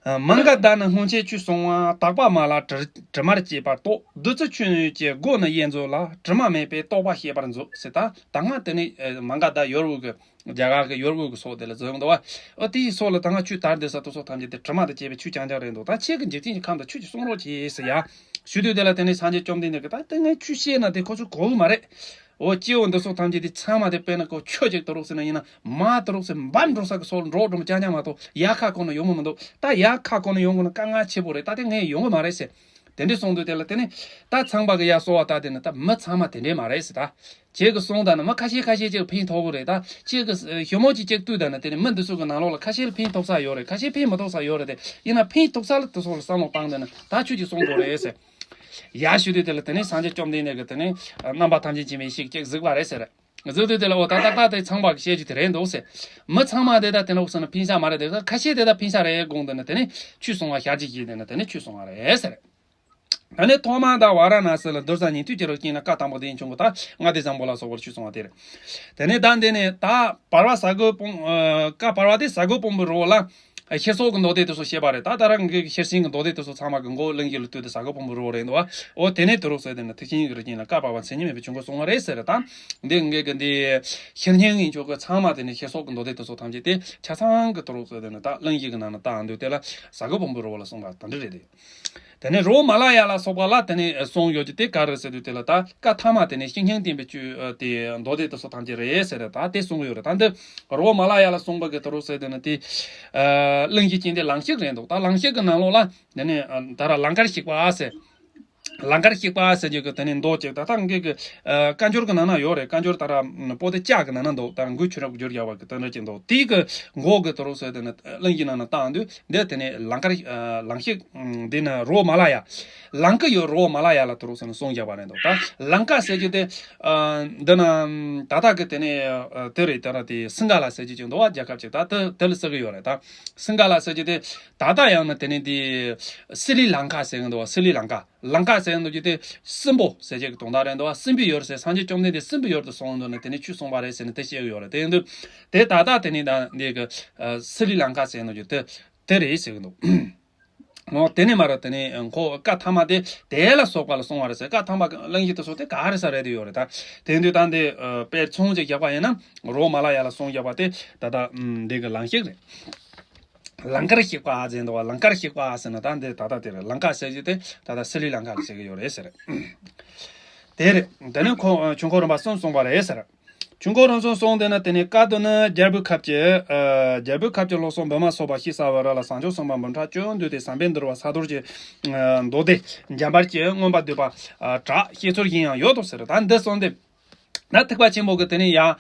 མ་འགའ་ད་ནི་སྔོན་ཆད་ཆོས་གསུང་བ། དག་པ་མ་ལ་དྲི་དྲི་མར་བཅས་པ་རྟོགས། བདུད་རྩི་ཆུ་གི་སྒོ་ནི་གཡས་མཛོད་ལ། དྲི་མ་མེད་པའི་རྟོགས་པ་བཤད་པར་མཛོད་ཟེར། ད་ད་སྔ་དེ་ནས་མ་འགའ་ད་ཡོལ་བོ་གི་རྒྱ་གར་གི་ཡོལ་བོ་གི་སོག་དེ་ལ་འཛུལ་ཡོང་འདུག་པ། ཨོ་དེའི་སོག་ལ་ད་སྔ་ཆོས་དར་བསྡད་ས་དེ་སོག་ཐམས་ཅད་དེ་དྲི་མ་དང་བཅས་པའི་ཆུ་རྐྱང་རྐྱང་རེད་འདུག་ད་ཁྱེད་ཀྱི་འཇིག་རྟེན་གྱི་ཁམས་དང་ཆོས་ཀྱི་གསུང་རོགས་གྱིས་ཟེར་ཡ། ཞུ་དུས་དེ་ལ་དེ་ནས་སངས་རྒྱས་བཅོམ་ལྡན་འདས་ཀྱིས་ད་དེ་ངས་ཆོས་བཤད་ན་དེ་ཁོ་ཚོས་གོ་གི་མ་རེད། འོ་སྐྱེ་བོ་འདི་ཚོ་ཐམས་ཅད་དེ་ཚང་མ་དེ་དཔེར་ན་ཁོ་ཆུ་ཅིག་དུ་རུག་ཟེར་ན་ཡིན་ན་མར་དུ་རུག་ཟེར་འབབ་འགྲོ་ས་གི་སོག་འགྲོ་འགྲོ་རྐྱང་རྐྱང་མ་གཏོགས་ཡར་ཁ་ཁོ་ན་ཡོང་གི་མི་འདུག་ད་ཡར་ཁ་ཁོ་ན་ཡོང་དགོས་ན་དཀའ་ངལ་ཆེ་པོ་རེད། ད་དེ་ངས་ཡོང་གི་མ་རེད་ཟེར། དེ་འདྲས་གསུངས་དུས་དེ་ལ་དེ་ནས་ད་ཚངས་པ་གི་ཡ་གསོལ་བ་བཏབ་དེ་ནས་ད་མི་ཚང་མ་དེ་འདྲས་མ་རེད་ཟེར། ད་ཁྱེད་ཀྱི་གསུང་ད་ན་མི་ཁ་ཤས་ཁ་ཤས་ཅིག་ཕན་ཐོགས་གི་རེད། ད་ཁྱེད་ཀྱི་ཞི་མོ་ཅིག་ཅིག་ལྟོས་ད་ན་དེ་ནས་མི་འདི་ཚོ་གི་ནང་ལོགས་ལ་ཁ་ཤས་ལ་ཕན་ཐོགས་ས་ཡོད་རེད། ཁ་ཤས་ཕན་མི་ཐོགས་ས་ཡོད་རེད། དེ་ཡིན་ན་ཕན་ཐོགས་ས་ལ་དེ་ཚོ་ལ་བསམ་བློ་བཏང་དེ་ནས་ད་ཆོས་ཅིག་གསུང་དགོས་རེད་ཟེར། ཡར་ཞུ་དུས་དེ་ལ་དེ་ནས་སངས་རྒྱས་བཅོམ་ལྡན་འདས་ཀྱིས་དེ་ནས་རྣམ་པ་ཐམས་ཅད་མཁྱེན་པའི་ཡེ་ཤེས་ཅིག་གཟིགས་པ་རེད་ཟེར། གཟིགས་དུས་དེ་ལ་འོ་ད་ཏག་ཏག་དེ་ཚངས་པ་གིས་བཤད་རྒྱུ་དེ་རེད་འདུག་ཟེར། མི་ཚང་མ་དེ་ད་དེ་འདྲ་འོག་སོང་ན་ཕན་ས་མ་རེད། དེ་ཁ་ཤས་དེ་ད་ཕན་ས་རེད་དགོངས་དེ་ནས་དེ་ནས་ཆོས་གསུང་བ་ཞལ་གྱིས་བཞེས་དེ་ནས་དེ་ནས་ཆོས་གསུང་བ་རེད་ཟེར། ད་ནི་ཐོག་མར་ད་ཝཱ་ར་ཎཱ་སི་ལ་གདུལ་བྱ་ཉན་ཐོས་ཀྱི་རིགས་ཀྱིས་ནི་བཀའ་དམ་པོ་དེ་བྱུང་གོ། ད་ལྔ་སྡེ་བཟང་པོ་ལ་སོགས་པར་ཆོས་གསུང་བ་དེ་རེད། དེ་ནས་ད་འདི་ནས་ད་བར་པ་ས་གོ་པུ། ཨ། བཀའ་བར་པ་དེ་ས་གོ་པུ་རི་བོ་ལ། ཤེས་སོགས་ཀྱི་མདོ་སྡེ་དེ་ཚོ་བཤད་པ་རེད། ད་ད་རང་གི་ཤེར་ཕྱིན་གྱི་མདོ་སྡེ་དེ་ཚོ་ཚང་མ་གི་མགོ་གླིང་བཞི་ལ་ལྟོས་ཏེ་ཟ་དགུ་ཕུང་པོའི་རི་བོ་རེད་འདུག་བ། འོ་དེ་ནས་དུ་རུག་ཟེར་དེ་ནི་ཐེག་ཆེན་གྱི་རི་ཅན་ལ་བཀའ་བབས་པ་མཚན་ཉིད་མེད་པའི་ཆོས་འཁོར་གསུང་བ་རེད་ཟེར། ད་འདི་ངེད་ཀྱི་འདི་ཤེར་ཕྱིན་ཡིན་ཆོག་གི་ཚང་མ་དེ་ནི་ཤེས་སོགས་ཀྱི་མདོ་སྡེ་དེ་ཚོ་ཐམས་ཅད་དེ་ཆ་ཚང་གི་དུ་རུག་ཟེར་དེ་ནི་ད་གླིང་བཞི་གི་ནང་ན་ད་འདུག་དེ་ལ་ཟ་དགུ་ཕུང་པོའི་རི་བོ་ལ་གསུངས་པ་དེ་འདྲ་རེད་དེ། དེ་ནས་རི་བོ་མ་ལ་ཡ་ལ་སོགས་པ་ལ་དེ་ནས་གསུངས་ཡོད་ཀྱི་དེ་ག་རེ་ཟེར་དུས་དེ་ལ་ད་བཀའ་ཐ་མ་དེ་ནས་ཤེར་ཕྱིན་བསྟན་པའི་ཆོས་དེ་མདོ་སྡེ་དེ་ཚོ་ཐམས་ཅད་རེད་ཟེར། ད་དེ་གསུངས་ཡོད་རེད། ད་འདི་རི་བོ་མ་ལ་ཡ་ལ་གསུངས་པ་གི་དུ་རུག་ཟེར་དེ་ནི་དེ་གླིང་བཞི་ཅན་དེ་ལང་གཤེགས་རེད་འདུག་ད་ལང་གཤེགས་ཀྱི་ནང་ལོགས་ལ་དེ་ནས་ད་ར་ལང་ཀར་གཤེགས་པ་ཟེར། ལང་ཀར་གཤེགས་པ་ཟེར་རྒྱུ་གི་དེ་ནས་མདོ་ཅིག་ད་ལྟ་ངེད་ཀྱི་བཀའ་འགྱུར་གི་ནང་ན་ཡོད་རེད། བཀའ་འགྱུར་ད་ར་པོ་ཏི་ལྕགས་གི་ནང་ན་འདུག་ད་ར་མགོའི་ཆུ་རབ་བསྒྱུར་རྒྱག་པ་གི་དེ་འདྲ་ཅིག་འདུག་དེའི་གི་མགོ་གི་དུ་རུག་ཟེར་དེ་ནི་གླིང་བཞི་ནང་ན་བཏང་དུས་འདི་དེ་ནས་ལང་ཀར་ལང་གཤེགས་འདི་ནི་རི་བོ་མ་ལ་ཡ། ལང་ཀ་ཡོད་རི་བོ་མ་ལ་ཡ་ལ་དུ་རུག་ཟེར་ནས་གསུངས་བཞག་པ་རེད་འདུག་ད་ལང་ཀ་ཟེར་རྒྱུ་དེ་འདི་ན་ད་ལྟ་གི་དེ་ནས་དེ་རེད། ད་ར་དེ་སིང་ག་ལ་ཟེར་རྒྱུ་ཅིག་འདུག་བ། རྒྱལ་ཁབ་ཅིག་ད་དེ་དེ་ལ་ཟེར་གི་ཡོད་རེད། ད་སིང་ག་ལ་ཟེར་རྒྱུ་དེ་ད་ལྟ་ཡང་ན་དེ་ནས་དེ་སི་ལི་ལང་ཀ་ཟེར་གི་འདུག་བ། སི་ལི་ལང་ཀ། ལང་ཀ་ཟེར་འདུག་རྒྱུ་དེ་སྲིན་པོ་ཟེར་བྱེད་ཀྱི་དོན་དག་རེད་འདུག་བ། སྲིན་པོའི་ཡུལ་ཟེར། སངས་རྒྱས་བཅོམ་ལྡན་འདས་སྲིན་པོའི་ཡུལ་དུ་སོང་འདུག་ནས་དེ་ནས་ཆོས་གསུངས་པ་རེད་ཟེར་ནས་དེ་བཤད་ཀྱི་ཡོད་རེད། དེ་ཡིན་དུས་དེ་ད་ལྟ་དེ་ནས་ད་འདི་གི་སི་ལི་ལང་ཀ་ཟེར་འདུག་རྒྱུ་དེ་དེ་རེད་ཟེར་གི་འདུག་འོ་དེ་ནས་མ་ར་དེ་ནས་ཁོ་བཀའ་ཐ་མ་དེ་དེ་ལ་སོགས་པ་ལ་གསུངས་པ་རེད་ཟེར། བཀའ་ཐ་མ་གླིང་བཞི་དེ་སོགས་དེ་ག་རེ་ས་རེད་དེ་ཡོད་རེད། ད་དེ་ཡིན་དུས་ད་འདི་དཔེར་མཚོན་ཅིག་བཞག་པ་ཡིན་ན་རི་བོ་མ་ལ་ཡ་ལ་གསུངས་བཞག་པ་དེ་ད་ལྟ་འདི་གི་ལང་གཤེགས་རེད། ལང་ཀར་གཤེགས་པ་ཟེར་འདུག་བ། ལང་ཀར་གཤེགས་པ་ཟེར་ན་ད་འདི་ད་ལྟ་དེ་རེད། ལང་ཀ་ཟེར་རྒྱུ་དེ་ད་ལྟ་སི་ལི་ལང་ཀ་ལ་ཟེར་གི་ཡོད་རེད་ཟེར། དེ་རེད། དེ་ནས་ཁོ་ཆོས་འཁོར་རིམ་པ་གསུམ་གསུངས་པ་རེད་ཟེར། ཆོས་འཁོར་རིམ་གསུམ་གསུངས་དེ་ན་དེ་ནས་བཀའ་བསྡུ་ན་རྒྱལ་པོའི་ཁབ་ཀྱི་རྒྱལ་པོའི་ཁབ་ཀྱི་ལྷོ་སོག་འབུ་མ་སོགས་པ་ཤི་ས་བ་ར་ལ་བྱང་ཆུབ་སེམས་དཔའ་འབུམ་ཕྲག་བཅུ་འདུས་ཏེ་ཟམ་པས་འདུལ་བ་ས་རྡོར་གྱི་མདོ་སྡེ་འཇམ་དཔལ་གྱི་མངོན་པར་བསྡུས་པ་གྲགས། བཤད་ཚུལ་གཞན་ཡང་ཡོད་དོ་ཟེར། ད་འདི་གསུངས་ཏེ། ན་ཐེག་པ་ཆེན་པོ་གི་དེ་ནས་ཡང་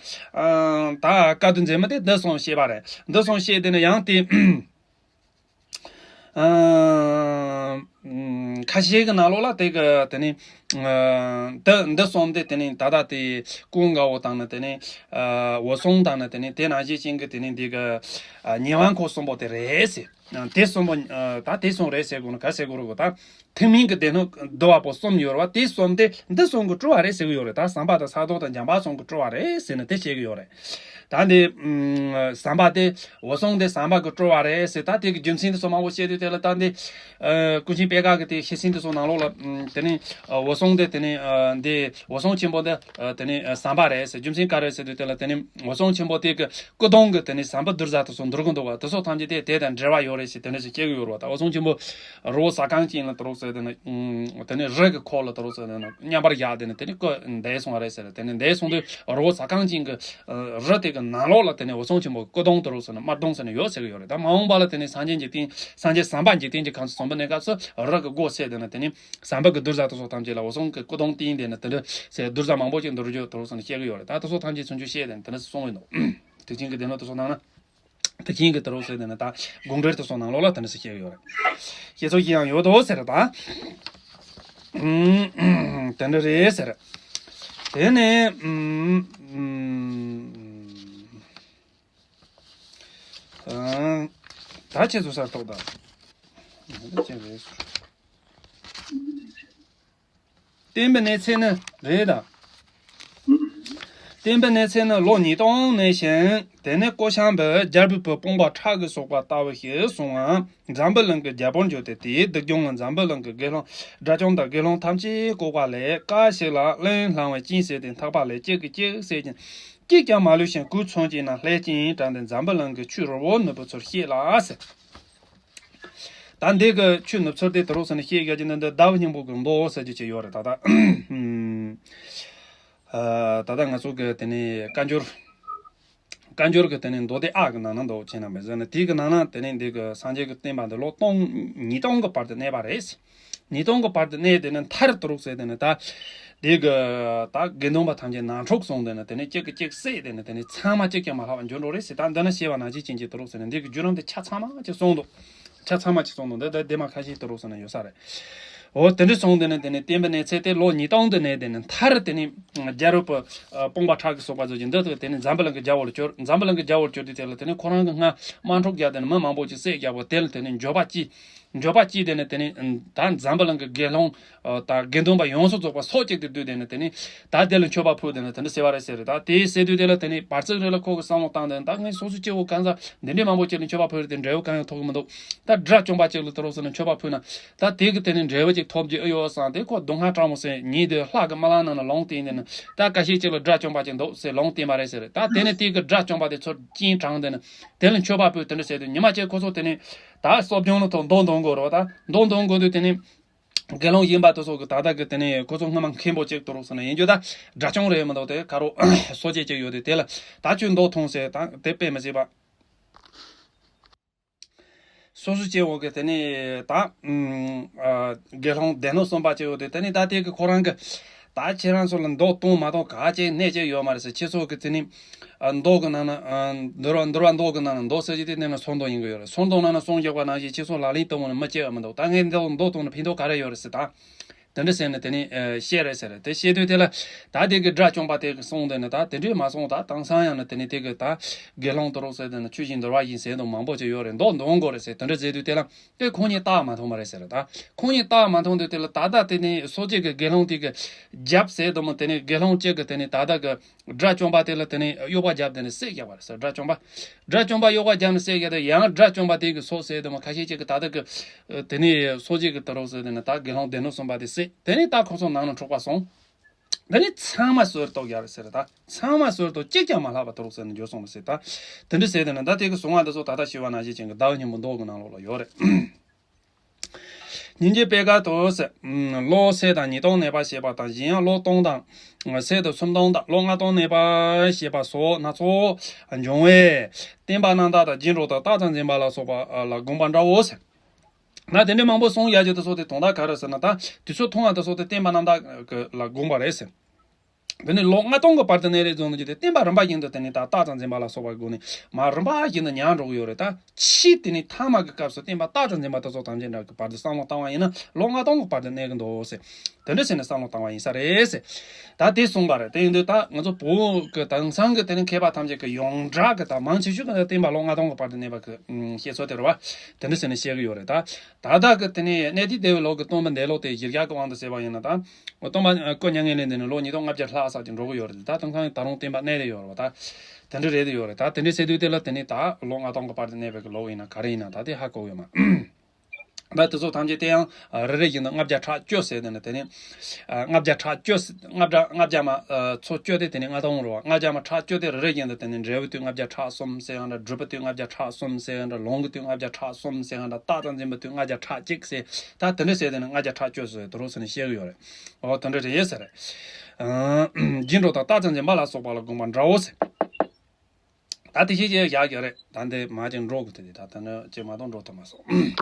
ད་བཀའ་བསྡུ་མཛད་མི་དེ་འདི་གསུངས་བཤད་པ་རེད། འདི་གསུངས་བཤད་དེ་ནས་ཡང་དེ་ཁ་ཤས་ཀྱི་ནང་ལོགས་ལ་དེ་གི་དེ་ནས་འདི་འདི་གསུངས་ཏེ་དེ་ནས་ད་ལྟ་དེ་ཀུན་དགའ་བོ་དང་ནི་དེ་ནས་འོད་སྲུང་དང་ནི་དེ་ནས་དེ་ནང་བཞིན་ཅན་གྱི་དེ་ནས་འདི་གི་ཉེ་བ་འཁོར་གསུམ་པོ་དེ་རེད་ཟེར། དེ་གསུམ་པོ་ད་དེ་གསུམ་རེད་ཟེར་དགོས་ན་ག་ཟེར་དགོས་རེད་གོ། ད་ཐུན་མིན་གྱི་སྡེ་སྣོད་བསྡུ་བ་པོ་གསུམ་ཡོད་རེད་བ། དེ་གསུམ་དེ་འདི་གསུམ་གྱིས་གྲུབ་པ་རེད་ཟེར་གྱི་ཡོད་རེད། ད་ཟམ་པ་དང་ས་རྡོ་དང་འཇམ་དཔལ་གསུམ་གྱིས་གྲུབ་པ་རེད་ཟེར་ནས་དེ་བཤད་ཀྱི་ཡོད་རེད། ད་འདི་ཟམ་པ་དེ་འོད་སྲུང་དེ་ཟམ་པ་གིས་གྲུབ་པ་རེད་ཟེར། ད་དེ་གི་རྒྱུ་མཚན་དེ་ཚོ་མང་པོ་བཤད་དུས་དེ་ལ་ད་འདི་ཀུན་མཁྱེན་པད་དཀར་གི་དེ་ཤེར་ཕྱིན་དེ་ཚོ་ནང་ལོགས་ལ་དེ་ནི་འོད་སྲུང་དེ་དེ་ནི་འདི་འོད་སྲུང་ཆེན་པོ་འདི་དེ་ནི་ཟམ་པ་རེད་ཟེར། རྒྱུ་མཚན་ག་རེ་ཟེར་དུས་དེ་ལ་དེ་ནི་འོད་སྲུང་ཆེན་པོ་དེ་གི་སྐུ་གདུང་གི་དེ་ནི་ཟམ་པ་བསྡུར་ས་དེ་ཚོ་འདུལ་གི་འདུག་བ། དེ་ཚོ་ཐམས་ཅད་དེ་དེ་དང་འབྲེལ་བ་ཡོད་རེད་ཟེར་དེ་འདྲ་ཞིག་བཤད་གི་ཡོད་རེད་བ། ད་འོད་སྲུང་ཆེན་པོ་རི་བོ་ཟ་ཁང་ཅན་ལ་དུ་རུག་ཟེར་དེ་ནི་དེ་ནི་རི་གི་ཁོག་ལ་དུ་རུག་ཟེར་དེ་ནི་མཉམ་པར་བཞག་དེ་ནི་དེ་ནི་སྐུ་འདས་སོང་བ་རེད་ཟེར། དེ་ནི་འདས་སོང་དུས་རི་བོ་ཟ་ཁང་ཅན་གི་རི་དེ་གི་ནང་ལོགས་ལ་དེ་ནི་འོད་སྲུང་ཆེན་པོ་སྐུ་གདུང་དུ་རུག་ཟེར་ནི་དམར་གདུང་ཟེར་ནི་ཡོད་ཟེར་གི་ཡོད་རེད། ད་མ་འོངས་པ་ལ་དེ་ནི་སངས་རྒྱས་འཇིག་རྟེན་སངས་རྒྱས་ཟམ་པ་འཇིག་རྟེན་གྱི་ཁམས་སུ་ཟོམ་པ་གནས་སྐབས་སུ་རི་གི་སྒོ་ཕྱེ་དེ་ནི་དེ་ནི་ཟམ་པ་གི་བསྡུར་ས་དེ་ཚོ་ཐམས་ཅད་ལ་འོད་སྲུང་གི་སྐུ་གདུང་བསྟན་དེ་ནི་དེ་འདྲ་ཟེར་བསྡུར་ས་མང་པོ་ཅིག་འདུལ་རྒྱུ་དུ་རུག་ཟེར་ནི་བཤད་གི་ཡོད་རེད། ད་དེ་ཚོ་ཐམས་ཅད་ཚུན་ཆད་བཤད་དེ་ནི་དེ་འདྲ་གསུངས་ཡོད་འདུག་ཐེག་ཆེན་གྱི་སྡེ་སྣོད་དེ་ཚོ་ནང་ན། དེ་ཅན་གྱི་དེ་རུ་ཟེར་དེ་ནི་ད་དགོངས་འགྲེལ་དེ་ཚོ་ནང་ལོགས་ལ་དེ་འདྲ་ཞིག་བཤད་ཡོད་རེད། བཤད་ཚུལ་གཞན་ཡང་ཡོད་དོ་ཟེར་ད། དེ་འདྲ་རེད་ཟེར། དེ་ནས་ད་ཁྱེད་ཚོ་སར་གཏོགས་ད། བསྟན་པའི་གནས་ཚད་ནི་རེད་ད། བསྟན་པའི་གནས་ཚད་ནི་ལོ་ཉིས་སྟོང་གནས་ཤིང་། དེ་ནས་ཀོ་ཤམ་བུ་རྒྱལ་པོའི་བུ་སྤུངས་པ་ཁྲག་གིས་སོགས་པ་ལྟ་བུ་ཞིག་གསུངས་པ། འཛམ་བུ་གླིང་གི་རྒྱལ་པོར་གྱུར་ཏེ། དེའི་སྡིག་ལྗོན་ལ་འཛམ་བུ་གླིང་གི་དགེ་སློང་དགྲ་བཅོམ་དང་དགེ་སློང་ཐམས་ཅད་བཀོད་པ་ལས། སྐབས་ཤིག་ལ་གླིང་བསླང་བའི་སྤྱན་གཟིགས་ཏེ་འཐག་པ་ལས་གཅིག་གིས་གཅིག་བསད་ཅིང་། གཅིག་ཀྱང་མ་ལུས་ཤིང་གོས་མཚོན་གྱིས་ནི་ལྷས་སྐྱེམས་དྲངས་ཏེ་འཛམ་བུ་གླིང་གི་ཆོས་རི་བོ་ནོར་བུ་ཚུར་བཤད་ལ་ཟེར། ད་འདི་གི་ཆོས་ནུབ་ཚུལ་དེ་དུ་རུ་ཟེར་ནས་བཤད་ཡ་གི་འདི་འདི་ཟླ་བ་སྙིང་པོ་གི་མདོ་ཟེར་རྒྱུ་ཅིག་ཡོད་རེད། ད་ལྟ་ཨ་ད་ལྟ་ང་ཚོ་གི་དེ་ནས་བཀའ་འགྱུར། བཀའ་འགྱུར་གི་དེ་ནས་མདོ་སྡེ་ཨ་གི་ནང་ན་འདུག་བྱས་ན་མི་ཟེར་ན། དེ་གི་ནང་ན་དེ་ནས་འདི་གི་སངས་རྒྱས་ཀྱི་བསྟན་པ་འདི་ལོ་སྟོང་ཉིས་སྟོང་གི་བར་དུ་གནས་པ་རེད། ཉིས་སྟོང་གི་བར་དུ་གནས་དེ་ནས་མཐར་དུ་རུག་ཟེར་དེ་ནས་ད། དེ་གི་ད་དགེ་འདུན་པ་ཐམས་ཅད་ནང་འཁྲུག་སོང་དེ་ནས་དེ་ནས་གཅིག་གིས་གཅིག་བསད་དེ་ནས་དེ་ནས་ཚང་མ་གཅིག་ཀྱང་མ་ལྷག་པ་འགྱུར་འགྲོ་རེད་ཟེར། ད་འདི་ན་བཤད་པ་ནང་བཞིན་ཅན་གྱི་དུ་རུག་ཟེར་ནས་འདི་གི་བརྒྱུད་རིམ་དེ་ཆ་ཚང་མ་གཅིག་སོང་འདུག་ཆ་ཚང་མ་གཅིག་སོང་འདུག་འདི་ད་དེ་མ་ཁ་ཤས་དུ་རུག་ཟེར་ནས་ཡོད་ས་རེད། འོ་དེ་འདྲ་སོང་དེ་ནས་དེ་ནས་བསྟན་པའི་གནས་ཚད་དེ་ལོ་ཉིས་སྟོང་དུ་གནས་དེ་ནས་མཐར་དེ་ནས་རྒྱལ་རབས་པ་སྤོང་པ་ཁྲག་གི་སོགས་པ་ཚོ་གྱི་འདི་དེ་ནས་འཛམ་བུ་གླིང་གི་རྒྱལ་པོར་གྱུར། འཛམ་བུ་གླིང་གི་རྒྱལ་པོར་གྱུར་དུས་དེ་ལ་དེ་ནས་ཁོ་རང་གི་སྔ་དམག་འཁྲུག་རྒྱག་དེ་ནས་མི་མང་པོ་ཅིག་བསད་རྒྱག་པ་དེ་ལ་དེ་ནས་འགྱོད་པ་སྐྱེས། འགྱོད་པ་སྐྱེས་དེ་ནས་དེ་ནས་ད་འཛམ་བུ་གླིང་གི་དགེ་སློང་ད་དགེ་འདུན་པ་ཡོངས་སུ་རྫོགས་པ་སྲོག་གཅིག་ཏུ་བསྡུས་དེ་ནས་དེ་ནས་ད་དེ་ལ་མཆོད་པ་ཕུལ་དེ་ནས་དེ་འདྲ་ཟེར་བ་རེད་ཟེར་རེད། ད་དེ་ཟེར་དུས་དེ་ལ་དེ་ནས་བར་ཚིགས་རེ་ལ་ཁོ་གི་བསམ་བློ་བཏང་དེ་ནས་ད་ངས་སོ་སོ་སྐྱེ་བོ་གང་ཟག་འདི་འདྲའི་མང་པོ་ཅིག་ལ་མཆོད་པ་ཕུལ་རེད་དེ་འབྲས་བུ་གང་ཡང་ཐོབ་གི་མི་འདུག་ད་དགྲ་བཅོམ་པ་ཅིག་ལ་དེ་རོགས་ཟེར་ནས་མཆོད་པ་ཕུལ་ན། ད་དེ་གི་དེ་ནས་འབྲས་བུ་ཅིག་ཐོབ་རྒྱུ་ཨེ་ཡོད་བསམ་སྟེ་ཁོ་སྡུག་བསྔལ་དྲག་མོ་ཟེར་ཉིད་དེ་ལྷ་གི་རྨི་ལམ་ནང་ན་ལུང་བསྟན་དེ་ནི་ད་ཁ་ཤས་ཅིག་ལ་དགྲ་བཅོམ་པ་ཅིག་འདུག་ཟེར་ལུང་བསྟན་པ་རེད་ཟེར། ད་དེ་ནས་དེ་གི་དགྲ་བཅོམ་པ་དེ་ཚུར་སྤྱན་དྲངས་དེ་ནི་དེ་ལ་མཆོད་པ་ཕུལ་དེ་འདྲ་ཟེར་དུས་ཉི་མ་གཅིག་ཁོ་ཚོ་དེ་ནས་ད་སྲོལ་རྒྱུན་ལ་ཐོག་མདོ་འདོན་དགོས་རེད་བ། ད་མདོ་འདོན་དགོས་དུས་དེ་ནས་དགེ་སློང་ཡིན་པ་དེ་ཚོ་གི་ད་ལྟ་གི་དེ་ནས་ཁོ་ཚོ་སྔོན་མ་མཁན་པོ་ཅིག་ཏུ་རོགས་ཟེར་ན་ཡིན་རྒྱུ་ད་དགྲ་བཅོམ་རེད་མི་འདུག་དེ་ཁ་རོག་སོ་སྐྱེ་ཅིག་ཡོད་དེ་དེ་ལ་ད་ཁྱོད་མདོ་ཐུང་ཟེར་ད་དེ་དཔེ་མི་སྲིད་པ། སོ་སོ་སྐྱེ་བོ་གི་དེ་ནས་ད་ཨ་དགེ་སློང་སྡེ་སྣོད་གསུམ་པ་སྐྱེ་བོ་དེ་དེ་ནས་ད་དེ་གི་ཁོ་རང་གི་ད་ཁྱེད་རང་ཚོ་ལ་མདོ་གཏོང་མ་གཏོང་ག་ཅེ་གནས་ཅེ་ཡོད་མ་རེད་ཟེར། ཁྱེད་ཚོ་གི་དེ་ནས་ཨ་མདོ་གི་ནང་ན་ཨ་འདུལ་བ་འདུལ་བ་མདོ་གི་ནང་ན་མདོ་ཟེར་གྱི་དེ་དེ་ནས་ཚུར་འདོན་ཡིན་གི་ཡོད་རེད། ཚུར་འདོན་ནང་ན་གསུངས་བཞག་པ་ནང་བཞིན་ཁྱེད་ཚོ་ལག་ལེན་བསྟར་བ་ནི་མི་སྐྱེ་བ་མི་འདུག་ད་ངས་མདོ་མདོ་གཏོང་ན་ཕན་ཐོགས་ག་རེ་ཡོད་རེད་ཟེར་ད། དེ་འདྲ་ཟེར་ནས་དེ་ནས་ཨ་བཤད་རེད་ཟེར། དེ་བཤད་དུས་དེ་ལ་ད་དེ་གི་དགྲ་བཅོམ་པ་དེ་གི་གསུངས་དེ་ནི་ད་དེ་འདྲས་མ་གསུངས། ད་དེང་སང་ཡང་ན་དེ་ནས་དེ་གི་ད་དགེ་སློང་དུ་རོགས་ཟེར་དེ་ནི་ཆོས་བཞིན་འདུལ་བ་བཞིན་ཟེར་དུ་མང་པོ་ཅིག་ཡོད་རེད། མདོ་འདོན་དགོས་རེད་ཟེར། དེ་འདྲ་ཟེར་དུས་དེ་ལ་དེ་ཁོང་གཉིས་རྟགས་མ་མཐོང་བ་རེད་ཟེར། ད་ཁོང་གཉིས་རྟགས་མ་མཐོང་དུས་དེ་ལ་ད་ལྟ་དེ་ནས་སོ་སྐྱེ་གི་དགེ་སློང་དེ་གི་རྒྱབ་ཟེར་དུ་མོ་དེ་ནས་དགེ་སློང་གཅིག་གི་དེ་ནས་ད་ལྟ་གི་དགྲ་བཅོམ་པ་དེ་ལ་དེ་ནས་གཡོག་པ་བརྒྱབ་དེ་ནས་བསད་བརྒྱབ་པ་རེད་ཟེར། དགྲ་བཅོམ་པ། དགྲ་བཅོམ་པ་གཡོག་པ་བརྒྱབ་ནས་བསད་བརྒྱབ་དེ་ཡང་དགྲ་བཅོམ་པ་དེ་གི་སྲོག་ཟེར་དུ་མ་ཁ་ཤས་ཅིག་གི་ད་ལྟ་གི་དེ་ནས་སོ་སྐྱེ་གི་དུ་རོགས་ཟེར་དེ་ནས་ད་དགེ་སློང་སྡེ་སྣོད་གསུམ་པ་དེ་བསད། དེ་ནས་ད་ཁོ་ཚོ་ནང་ན་འཁྲུག་པ་སོང་། དེ་ནས་ཚང་མ་གསོད་གཏོང་རྒྱག་རེད་ཟེར། ད་ཚང་མ་གསོད་གཏོང་གཅིག་ཀྱང་མ་ལྷག་པ་དུ་རོགས་ཟེར་ནས་འགྱོ་སོང་རེད་ཟེར། ད་དེ་འདྲ་ཟེར་དེ་ནས་ད་དེ་གི་གསུང་བ་འདི་ཚོ་ད་ལྟ་ཞུ་བ་ནང་བཞིན་ཅན་གི་ཟླ་བ་སྙིང་པོ་མདོ་གི་ནང་ལོགས་ལ་ཡོད་རེད། སྙིང་རྗེ་པད་དཀར་དུ་ཟེར། ལོ་ཚད་དང་ཉིས་སྟོང་གནས་པ་ཞེས་པ་དང་གཞན་ཡང་ལོ་སྟོང་དང་ཚད་དུ་སུམ་སྟོང་དང་ལོ་ལྔ་སྟོང་གནས་པ་ཞེས་པ་སོགས་སྣ་ཚོགས་འབྱུང་བས་བསྟན་པ་རྣམ་དག་དང་རྗེས་འགྲོ་དང་རྟགས་དང་འཛིན་པ་ལ་སོགས་པ་ལ་དགོངས་པ་འདྲའོ་ཟེར། ན་དེ་འདྲའི་མང་པོ་གསུངས་ཡ་གྱི་དེ་ཚོ་དེ་དོན་དག་ག་རེ་ཟེར་ན་ད་དུས་ཚོད་ཐུང་བ་དེ་ཚོ་དེ་བསྟན་པ་རྣམ་དག་གི་ལ་དགོངས་པ་རེད་ཟེར། དེ་ནི་ལོ་ལྔ་སྟོང་གི་བར་དུ་གནས་རེ་བཟུང་ནས་ཀྱི་དེ་བསྟན་པ་རིམ་པ་བཞིན་དུ་དེ་ནི་ད་རྟགས་དང་འཛིན་པ་ལ་སོགས་པའི་སྒོ་ནས་མ་རིམ་པ་བཞིན་དུ་ཉམས་འགྲོ་གི་ཡོད་རེད། ད་ཕྱིས་དེ་ནི་ཐ་མ་གི་སྐབས་སུ་བསྟན་པ་རྟགས་དང་འཛིན་པ་དེ་ཚོ་ཐམས་ཅད་འདྲ་གི་བར་དུ་བསམ་བློ་བཏང་བ་ཡིན་ན་ལོ་ལྔ་སྟོང་གི་བར་དུ་གནས་གི་འདུག་ཟེར། དེ་འདྲ་ཟེར་ནས་བསམ་བློ་བཏང་བ་ཡིན་ས་རེད་ཟེར། ད་དེ་གསུངས་པ་རེད། དེ་ཡིན་དུས་ད་ང་ཚོ་བོད་ཀྱི་དེང་སང་གི་དེ་ནི་མཁས་པ་ཐམས་ཅད་ཀྱི་ཡོངས་གྲགས་ཀྱི་ད་མང་ཆེ་ཤོས་ཀྱི་བསྟན་པ་ལོ་ལྔ་སྟོང་གི་བར་དུ་གནས་པ་གི་ཨུམ་བཤད་སྲོལ་དེ་རེད་བ། དེ་འདྲ་ཟེར་ནས་བཤད་གི་ཡོད་རེད། ད་ད་ལྟ་གི་དེ་ནི་གནས་དུས་འདས་པའི་ལོ་གི་སྟོན་པ་འདས་ལོ་དེ་གཞིར་བཞག་གི་དབང་དུ་བྱས་པ་ཡིན་ན་ད་སྟོན་པ་སྐུ་མྱ་ངན་ལས་འདས་ནས་ལོ་ཉིས་སྟོང་ལྔ་བརྒྱ་ལྷག་ཙམ་ཅིག་འགྲོ་གི་ཡོད་རེད། ད་དེང་སང་ད་རུང་བསྟན་པ་གནས་བསྡད་ཡོད་རེད་བ། ད་དེ་འདྲ་རེད་དེ་ཡོད་རེད། ད་དེ་འདྲ་ཟེར་དུས་དེ་ལ་དེ་ནི་ད་ལོ་ལྔ་སྟོང་གི་བར་དུ་གནས་པའི་གི་ལོ་ཡིན་ན་ག་རེ་ཡིན་ན་ད་དེ་ཧ་གོ་གི་ཡོད་མ། ད་དེ་ཚོ་ཐམས་ཅད་དེ་ཡང་རེ་རེ་བཞིན་དུ་ལྔ་བརྒྱ་ཕྲག་བཅུ་ཟེར་དེ་ནི་དེ་ནི་ལྔ་བརྒྱ་ཕྲག་བཅུ་ལྔ་བརྒྱ་ལྔ་བརྒྱ་མ་ཚོ་བཅུ་དེ་དེ་ནི་ལྔ་སྟོང་རེད་བ། ལྔ་བརྒྱ་མ་ཕྲག་བཅུ་དེ་རེ་རེ་བཞིན་དུ་དེ་ནི་འབྲས་བུ་དུས་ལྔ་བརྒྱ་ཕྲག་གསུམ་ཟེར་ཡང་འདྲ། སྒྲུབ་པ་དུས་ལྔ་བརྒྱ་ཕྲག་གསུམ་ཟེར་ཡང་འདྲ། ལོངས་སྐུ་དུས་ལྔ་བརྒྱ་ཕྲག་གསུམ་ཟེར་ཡང་འདྲ། རྟགས་དང་འཛིན་པ་དུས་ལྔ་བརྒྱ་ཕྲག་གཅིག་ཟེར། ད་དེ་འདྲ་ཟེར་དེ་ནི་ལྔ་བརྒྱ་ཕྲག་བཅུ་ཟེར་དུ་རུ་ཟེར་ནས་བཤད་གི་ཡོད་རེད། འོ་དེ་འདྲ་རེད་ཟེར། རྗེས་འགྲོ་དང་རྟགས་དང་འཛིན་པ་ལ་སོགས་པ་ལ་དགོངས་པ་འདྲའོ་ཟེར། ད་དེ་ཤེས་ཀྱི་ཡག་གི་རེད། ད་འདི་མ་ཅིག་འགྲོ་གི་དེ་དེ་ད་དེ་ནི་ཅིག་མ་གཏོང་འགྲོ་ཐུབ་མ་སོང་།